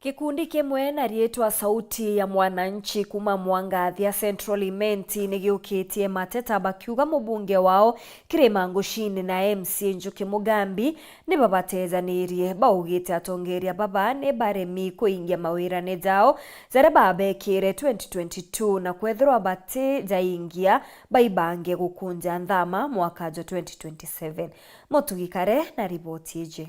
Gikundi kimwe na riitwa Sauti ya Mwananchi kuuma Mwangathia Central Imenti ni giukitie mateta bakiuga mubunge wao Kirima Ngucini na MCA Njuki Mugambi ni babatejanirie. Baugite atongeria baba ni baremi kuingia mawirane jao jaria babekire twenty twenty-two, na kwethirwa bati jaingia, baibange gukunja nthama mwaka jwa twenty twenty-seven. Mutugi Kare na riboti iji.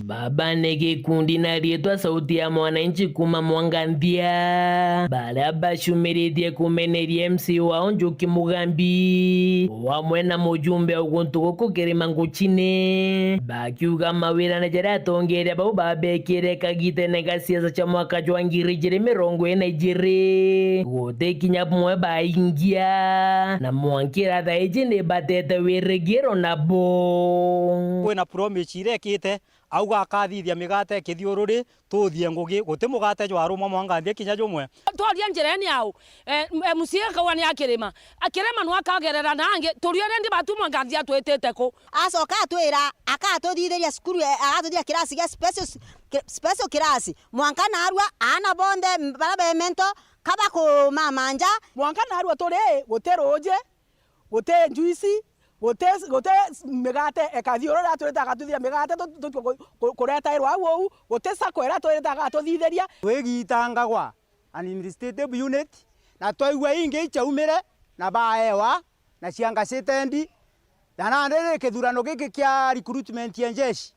Baba ni gikundi na riitwa Sauti ya Mwananchi kuuma Mwanganthia, baria bacumiritie kumeneria MCA wao Njuki Mugambi, o amwe na mujumbe o guntu guku Kirima Ngucini, bakiuga mawirane jaria atongeria bau babekire kagitene ga siasa cia mwaka jwa ngiri ijiri mirongo iri na ijiri, guti kinya bumwe baingia, na mwankira thaa iji ni batete wirigiro nabo. Kwina promise irekite, auga akathithia migate kithiururi, tuthie ngugi, guti mugate jwarumwa Mwanganthia kinya jumwe. Twaria njirene au, eh, MCA akauga ni a Kirima. A Kirima no akagerera nangi, turi uria ndi batu Mwanganthia atwitite ku? Acoka atwira akatuthithiria cukuru, eh, akatuthithiria kirasi gia special, special class. Mwanka narua aana bonthe baria be mental ka bakumamanja. Mwanka narua turi, guti ruuji, guti njuici, guti, guti migate, ekathiurura atwirite akatuthia migate, tu-, tu-, tu-, ku-, ku-, kuretairwa au uu, guti sacco iria atwirite akatuthithiria. Twigitangagwa administrative unit, na twaigua ingi ichaumire, na baewa, na cianga citendi, na nandi riri kithurano giki kia recruitment ya njeshi,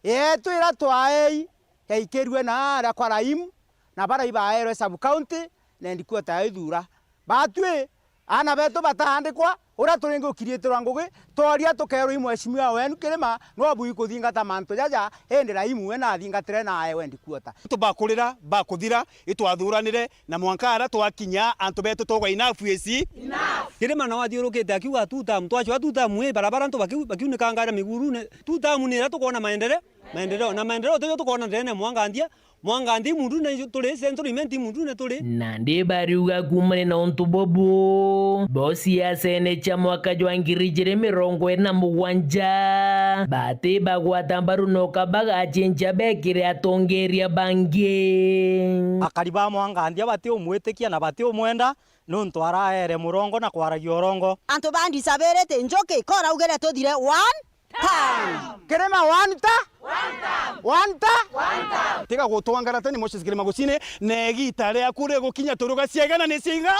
yeetu iria twaei yaikirue na aria kwa Raimu, na baria ibaerwe sub county, na headquarter ya ithura. Batwi, aana betu bataandikwa, uria turingi ukiriitirwa ngugi, tworia tukeerwa i mheshimiwa wenu Kirima, no bui kuthingata mantu jaja, indi Raimu we naathingatire na aewe headquarter. Antu bakurira, bakuthira, itwathuranire, na mwanka aria twakinya, antu betu tugwa enough is enough. Kirima nao athiurukite akiuga two term, twachwa two term, wi barabara antu bakiu-, bakiunikanga na migurune. Two term ni iria tukwona maendeleo, maendeleo, na maendeleo tijo tukwona ndene Mwanganthia, Mwanga nthi mundune turi, Central Imenti mundune turi. Nandi bariuga kuumania na untu bubu, bo siasene cia mwaka jwa ngiri ijiri mirongo iri na mugwanja, bati bagwata mbaru noka bagacinca bekire atongeria bangi. Akari ba Mwanga nthi bati umwitikia na bati umwenda, nontu araere murongo na kwaragia urongo. Antu ba disability, Njuki, koraugire tuthire one time. Kirima one ta? One ta? One ta? Tiga gutwangara teni Moses Kirima gucini, na igita riaku rigukinya turuga ciegana ni ciiga?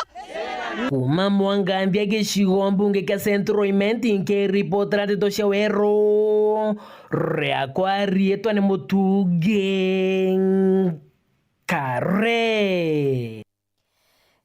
Kuuma Mwanganthia gicigo mbunge kia Central Imenti, nkiripotera ndeto cia weru, riakwa riitwa ni Mutungi Kare.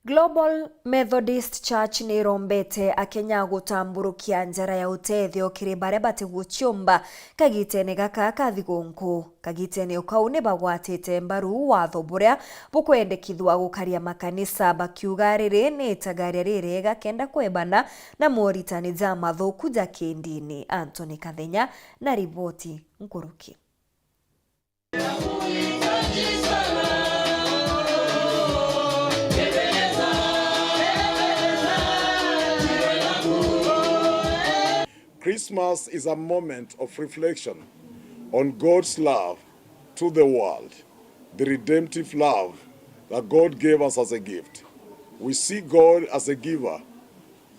Global Methodist Church ni irombete Akenya gutamburukia njara ya utethio kiri baria batiguciumba kagitene gaka ka thigunku. Kagitene o kau ni bagwatite mbaru watho buria bukwendekithua gukaria makanisa, bakiuga riri ni itagaria ririega kenda kwebana na moritani ja mathuku ja kindini. Anthony Kathenya na riboti nkuruki. Christmas is a moment of reflection on God's love to the world, the redemptive love that God gave us as a gift. We see God as a giver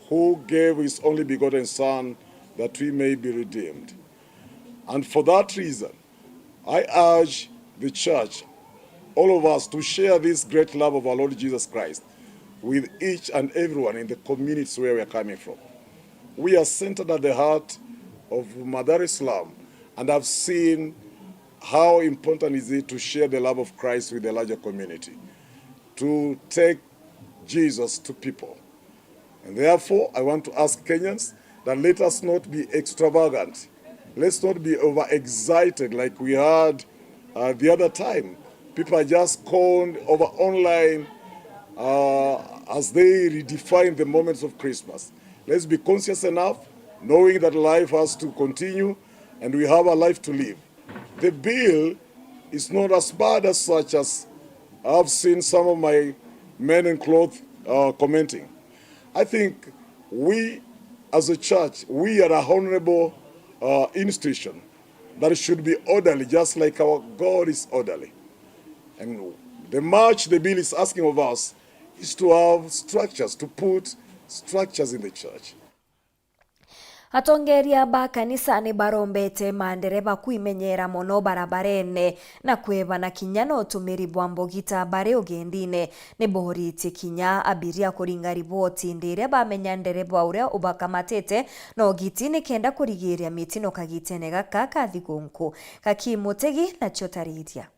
who gave his only begotten Son that we may be redeemed. And for that reason, I urge the church, all of us, to share this great love of our Lord Jesus Christ with each and everyone in the communities where we are coming from. We are centered at the heart of Mathare slum and have seen how important is it to share the love of Christ with the larger community, to take Jesus to people. And therefore, I want to ask Kenyans that let us not be extravagant. Let's not be overexcited like we had, uh, the other time. People are just conned over online, uh, as they redefine the moments of Christmas. Let's be conscious enough, knowing that life has to continue and we have a life to live. The bill is not as bad as such as I've seen some of my men in cloth, uh, commenting. I think we as a church, we are a honorable, uh, institution that should be orderly, just like our God is orderly. And the much the bill is asking of us is to have structures, to put structures in the church. Atongeria ba kanisa ni barombete mandereba kwimenyera mono barabarene na kwebana kinya na utumiri bwa mbogita bari ugendine. Ni booritie kinya abiria kuringa riboti ndi iria bamenya ndereba uria ubakamatite na ugiti nikenda kurigiria mitino kagitene gaka ka thigunku. Gaki Mutegi nacio tariria.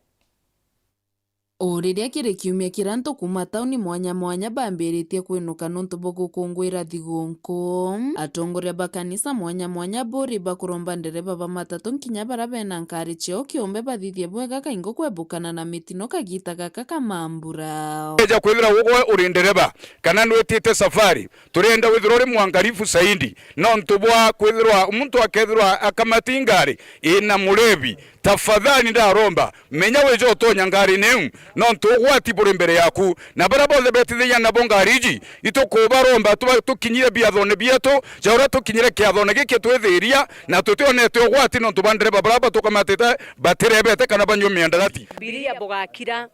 O riria kiri kiumia kiria antu kuuma tauni mwanya mwanya bambiritie kwinuka nontu bwa gukunguira thigunku, atongoria ba kanisa mwanya mwanya buri bakuromba ndereba ba matatu nkinya baria bena nkari ciao kiumbe bathithie bwega kaingo kwebukana na mitino kagita gaka ka mambura. Eja kwithira ugwe uri ndereba kana nwitite safari, turienda withirwa uri mwangalifu zaidi nontu bwa kwithirwa muntu akethirwa akamati ngari ina murebi. Tafadhali ndaromba, menya wija utonya ngarine iu, nontu ugwati buri mbere yaku. Na baria bonthe betithagia nabo ngari iji, itukubaromba tuba tukinyire biathone bietu, ja uria tukinyire kiathone giki twithiria, na tutionete ugwati nontu ba ndereba baria batukamatite batirebete kana banyua miandarati. Biria bugakira,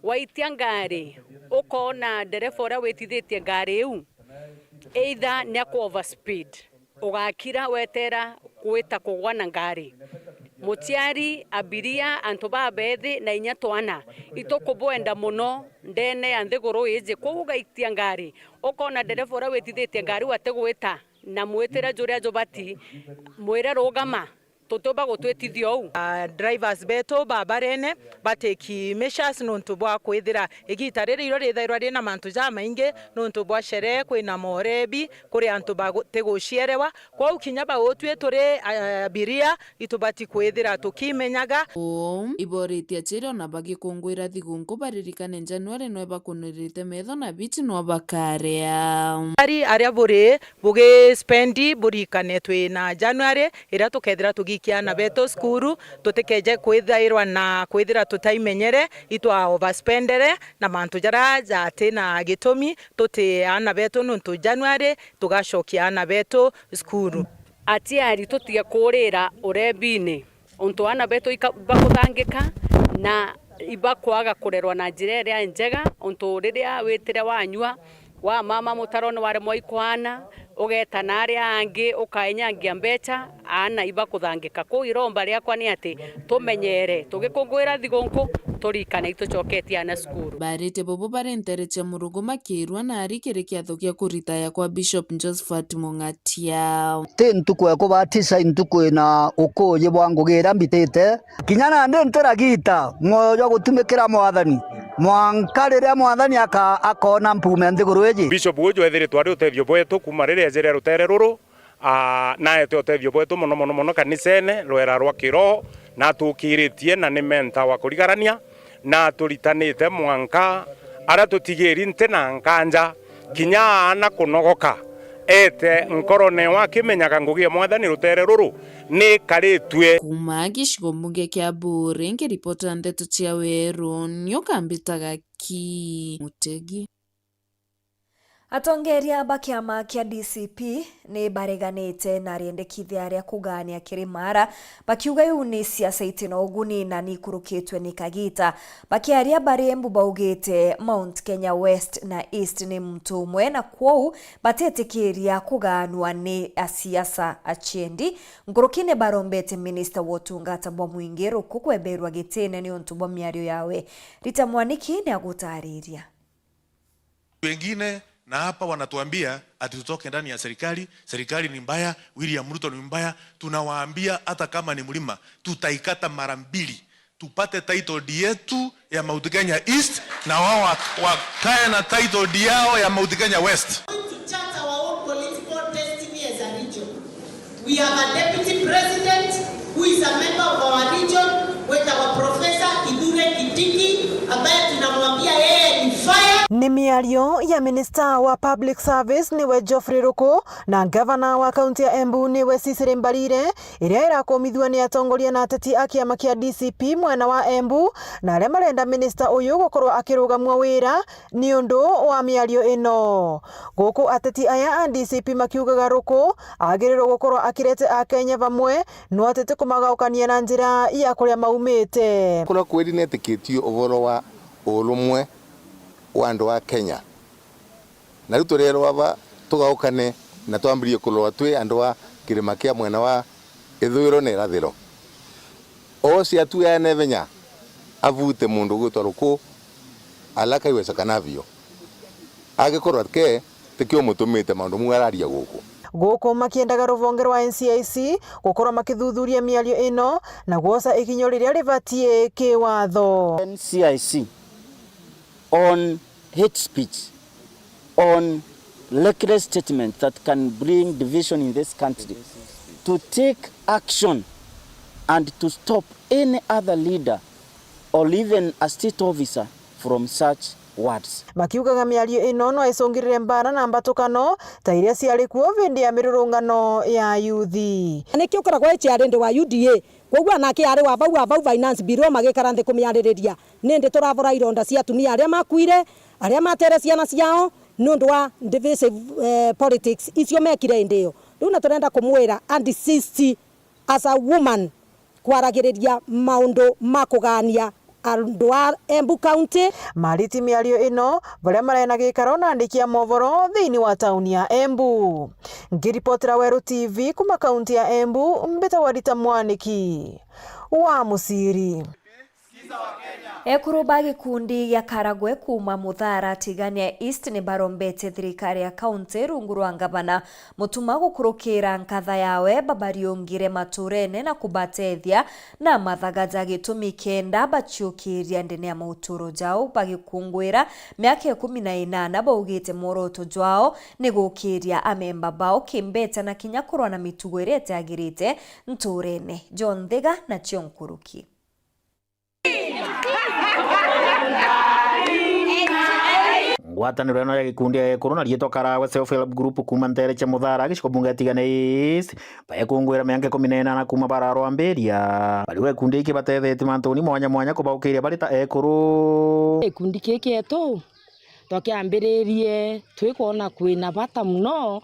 waitia ngari, ukoona ndereba uria witithitie ngari iu, either ni aku overspeed, ugakira weteera gwita kugwa na ngari. Muciari, abiria, antu babethi na inya twana, itukubwenda mono ndeene ya nthiguru iiji. Kwou ugaitia ngari, ukoona ndereba uria witithitie ngari iu atigwita na mwitire juria jubati, mwire, "Rugama, tutiumba gutwitithia uu." Ah, drivers betu ba barene ba take measures nontu bwa kwithira igita riri irio rithairwa rina mantu jamaingi nontu bwa sherehe, kwina morebi, kuri antu batigucierewa. Kwou kinya bautwi turi, ah, abiria, itubati kwithira tukimenyaga. Uu, iboritie aciari ona bagikunguira thigunku baririkane Januari nwe bakunirite metho na bichi nwe bakaria. Ari aria buri bugispendi, burikane twina January iria tukethira tugi Kiana betu cukuru, tutikeje kwithairwa na kwithira tutaimenyere, itwa overspendere na mantu jaria jati na gitumi, tuti aana betu nuntu January tugacokia aana betu cukuru. Aciari tutige kurira urembini, untu aana betu ika-, ibakuthangika na ibakwaga kurerwa na njira iria njega, untu riria witire wanyua, wamama mutarone waremwa ikwana, ugeeta na aria angi, ukaenyangia mbecha, aana ibakuthangika. Kuu iromba riakwa ni ati tumenyere, tugikungwira thigunku, turikane itucoketie aana cukuru. Barite bobo bari ntere cia Murugu makirua na ari kiri kiatho kia kuritaya kwa Bishop Josephat Mung'atia. Ti ntuku ya kubatisha, i ntuku ina ukuuji bwa ngugi iria mbitite. Kinya nandi ntiragita mwoyo jwa gutumikira Mwathani, mwanka riria Mwathani aka-, akoona mpume nthiguru iji. Bishop uju ethiritwe ari utethio bwetu kuuma riria ejire rutere ruru, aa, naete utethio bwetu mono, mono, mono kanisene, rwera rwa kiroho, na atukiritie na ni mentor wa kurigarania, na aturitanite mwanka aria tutigiri nti na nkanja, kinya aana kunogoka, eete nkorone ewe akimenyaga ngugi ya Mwathani rutere ruru ni ikaritue. Kuuma gicigo mbunge kia Buuri, nkiripota ndeto cia Weru, ni ukambitaga ki Mutegi. Atongeria ba kiama kia D C P ni bareganite na riendekithia ria kugaania kirimara, bakiuga iu ni siasa iti na uguni na ni ikurukitwe ni kagita. Bakiaria bari Embu baugite Mount Kenya West na East ni muntu umwe, na kwou batitikiria kugaanua ni asiasa aciendi. Nkuruki ni barombete minista wa utungata bwa mwingi ruku kweberwa gitine niuntu bwa miario yawe. Rita Mwaniki ni agutariria. Wengine na hapa wanatuambia ati tutoke ndani ya serikali, serikali ni mbaya, William Ruto ni mbaya. Tunawaambia hata kama ni mlima, tutaikata mara mbili, tupate title deed yetu ya Mount Kenya East na wao wa-, wakae na title deed yao ya Mount Kenya West. To chart our own political destiny as a region. We have a deputy president who is a member of our region, with our Professor Kithure Kindiki, ambaye tunamwambia yeye ni fire. Ni miario ya minista wa public service niwe Geoffrey Ruku na gavana wa kaunti ya Embu niwe Cecily Mbarire, iria irakumithua ni atongoria na ateti a kiama kia D C P mwena wa Embu, na aria marenda minista uyu gukorwo akirugamua wira ni undu wa miario ino. Guku ateti aya a D C P makiugaga Ruku agirirwo gukorwo akirete Akenya bamwe, no atete kumagaukania na njira ya kuria maumite. Kuria kweri netikitie uvoro wa urumwe wa andu a Kenya. Na riu turerwa aba tugaukane na twambirie kurorwa twi andu a kirima kia mwena wa ithuiro na irathiro. Oce atuea na ivenya, avute mundu ugwitwa Ruku, alaka iwesa kana avio. Agikorwa ke, tikio mutumite maundu mau araria guku. Guku makiendaga ruvonge rwa N C I C gukorwa makithuthuria miario ino na gwoca ikinyo riria ribatie kiwatho. N C I C on hate speech, on reckless statement that can bring division in this country, to take action and to stop any other leader or even a state officer from such words. Makiugaga miario ino no icungirire mbara na mbatukano ta iria ciari kuo vindi ya mirurungano ya yuthi. Na nikio ukoragwa iciari ndi wa U D A, koguo anake ari wa vau, wa vau finance bill magikara nthi kumiaririria. Nindi turavura ironda cia atumia aria makuire, aria matere ciana ciao niundu wa divisive, eh, politics icio mekire indi iyo. Riu na turenda kumwira and insist as a woman kwaragiriria maundu ma kugania andu a Embu County. Mariti miario ino baria marena gikaro na andiki a movoro thiini wa tauni ya Embu. Nkiripotera Weru T V kuma kaunti ya Embu, mbitagwa Rita Mwaniki wa Muciri. Ekuru ba gikundi gia Karagwe kuuma Muthara Tigania East ni barombete thirikari ya kaunti rungu rwa ngavana Mutuma gukurukira nkatha yawe babariungire maturene na kubatethia na mathaga ja gitumi kenda baciukiria ndene ya mauturo jao bagikungwira miaka ikumi na inana. Baugite mworoto jwao ni gukiria amemba bao kimbeta na kinya kurwa na mitugo iria itiagirite nturene. John Thiga nacio nkuruki. Ngwataniro ino ya gikundi ya ekuru na riitwa Karawe Self Help Group kuuma nteere cia Muthara, gicigo bunge ya Tigania East, baekungwira mianka ikumi na inana kuuma bararwambiria. Bari gikundi giki batethetie mantuni mwanya mwanya kubaukiria bari ta ekuru. Gikundi giki gietu twakiambiririe twikwona kwina bata mono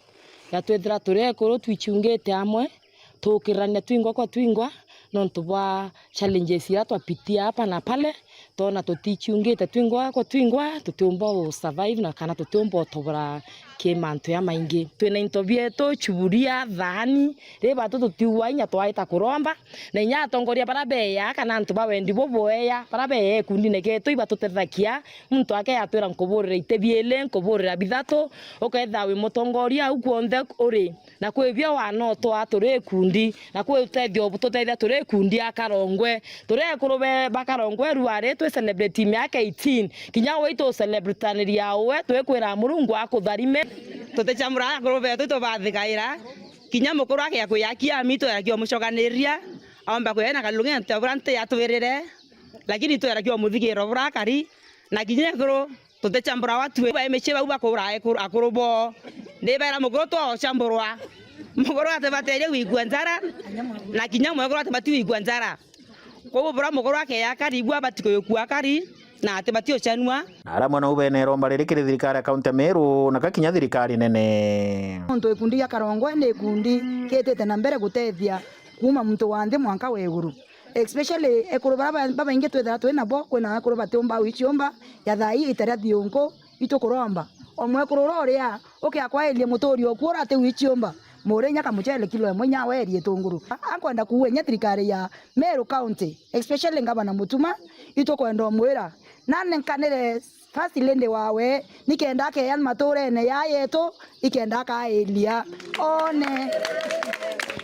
ya twithira turi ekuru twichungite amwe, tuukirania twingwa kwa twingwa nontu bwa challenges iria twapitia hapa na pale, twona tutichiungite twingwa kwa twingwa, tutiumba u survive na kana tutiumba utobora ki mantu ya maingi. Twina into bietu, chuburia, thaani, ri batu tutiugua inya twaita kuromba, na inya atongoria bara beya kana antu ba wendi bubueya bara beya ikundine getu ibatutethagia. Muntu ake yatwira nkuburira iti biili, nkuburira bithatu, ukethira wi mutongoria au kwonthe uri. Na kwi bio wanotwa turi ikundi, na kwi utethio bututethia turi ikundi a Karongwe. Turi ekuru be-, ba Karongwe ruari twi celebrate miaka eighteen. Kinya wi tu celebrataniria uwe, twikwira Murungu akutharime. Tutichamura akuru betu, itubathigaira. Kinya mukuru akia kwiya kiami, tweragia umucoganiria, aomba kwiya na kalungi nti bura nti atwirire, lakini tweragia umuthigiro bura akari, na kinya ethuru Tutichamburawa tui ba micii bau bakura ekuru, akuru bo. Ndibera mukuru twochambũrwa. Mukuru atibaterie gwikua njara, na kinya mwekuru atibati gwikua njara. Kwou bura mukuru akeya akari, igua abati kuyukua akari, na atibati uchanua. Na aria mwena u bene iromba riri kiri thirikari ya kaunti ya Meru, na ka kinya thirikari nene. Nontu gikundi gia Karongwe ni gikundi kiitite na mbere gutethia kuuma muntu wa nthi mwanka wa iguru. Especially ekuru bara ba-, babaingi twithira twi nabo, kwina ekuru batiumba gwichiumba, ya thaa ii ita ria thiunku, itukuromba. O mwekuru uria uria ukia kwairia muturi oku ura ati gwichiumba, muure inya kamuchere kilo imwe inya awerie itunguru. A-, ankwenda kuuga inya thirikari ya Meru County, especially Ngavana Mutuma, itukwenda umwira, nane nkanire First Lady wawe, nikenda akeya maturene ya yetu, ikenda akairia. One.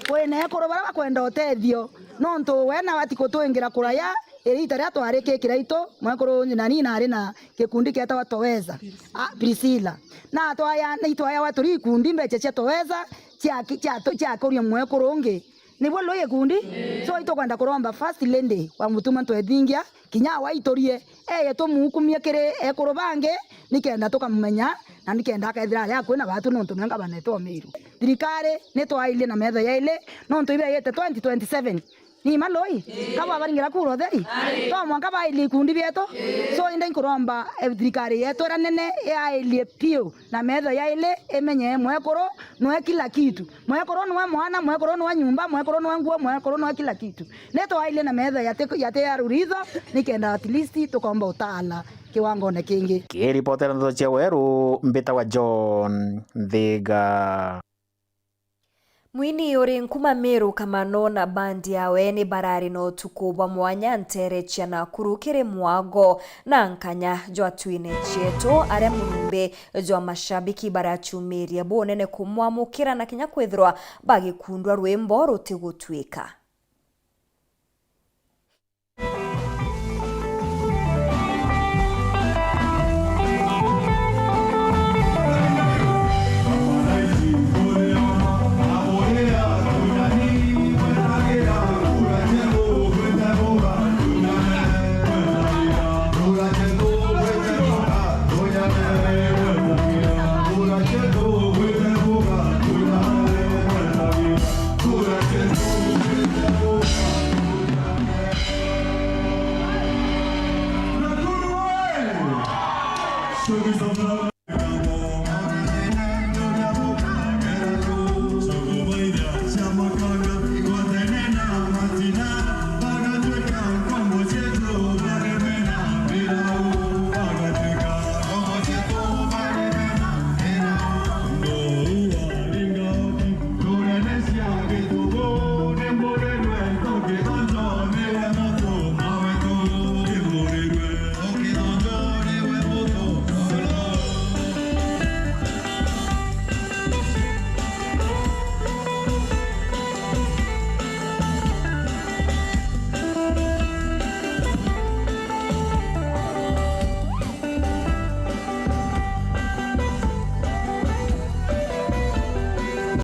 Kwina ekuru bara bakwenda utethio, nontu we na bati kutwingira kuraya, iriita ria twari ki kiraitu, mwekuru nani nari na gikundi kietawa Toweza. A, Priscilla. Na twaya, ni itwayawa turi ikundi mbecha cia Toweza, cia ki-, cia tu-, cia kuria mwekuru ungi. Nibuo lui gikundi? So, itukwenda kuromba First Lady wa Mutuma Ntwethingia, kinya awa iturie, eye tumukumie kiri ekuru bangi, nikenda tukamumenya, na nikenda akethira ari akui na batu, nontu nwe ngavana etu o Meru. Thirikari nitwairie na metho yaili, nontu ibeyite twenty twenty-seven. Ni ma lui? Ka bwabaringira kura utheri? To mwanka bairie ikundi bietu. So, indi nkuromba, eh, thirikari yetu iria nene yairie piu na metho yaili, imenye mwekuru nwe kila kitu. Mwekuru nwe mwana, mwekuru nwe nyumba, mwekuru nwe nguo, mwekuru nwe kila kitu. Nitwairie na metho yati, yati ya ruritho, nikenda at least tukomba utala kiwangone kingi. Kiripotera ndeto cia Weru, mbitawa John Nthiga. Mwini uri nkuma Meru Kamano na bandi yawe ni barari na utuku bwa mwanya ntere cia Nakuru kiri mwago na nkanya jwa twine cietu, aria murumbi jwa mashabiki barachumirie bunene kumwamukira na kinya kwithirwa bagikundwa rwimbo rutigutwika.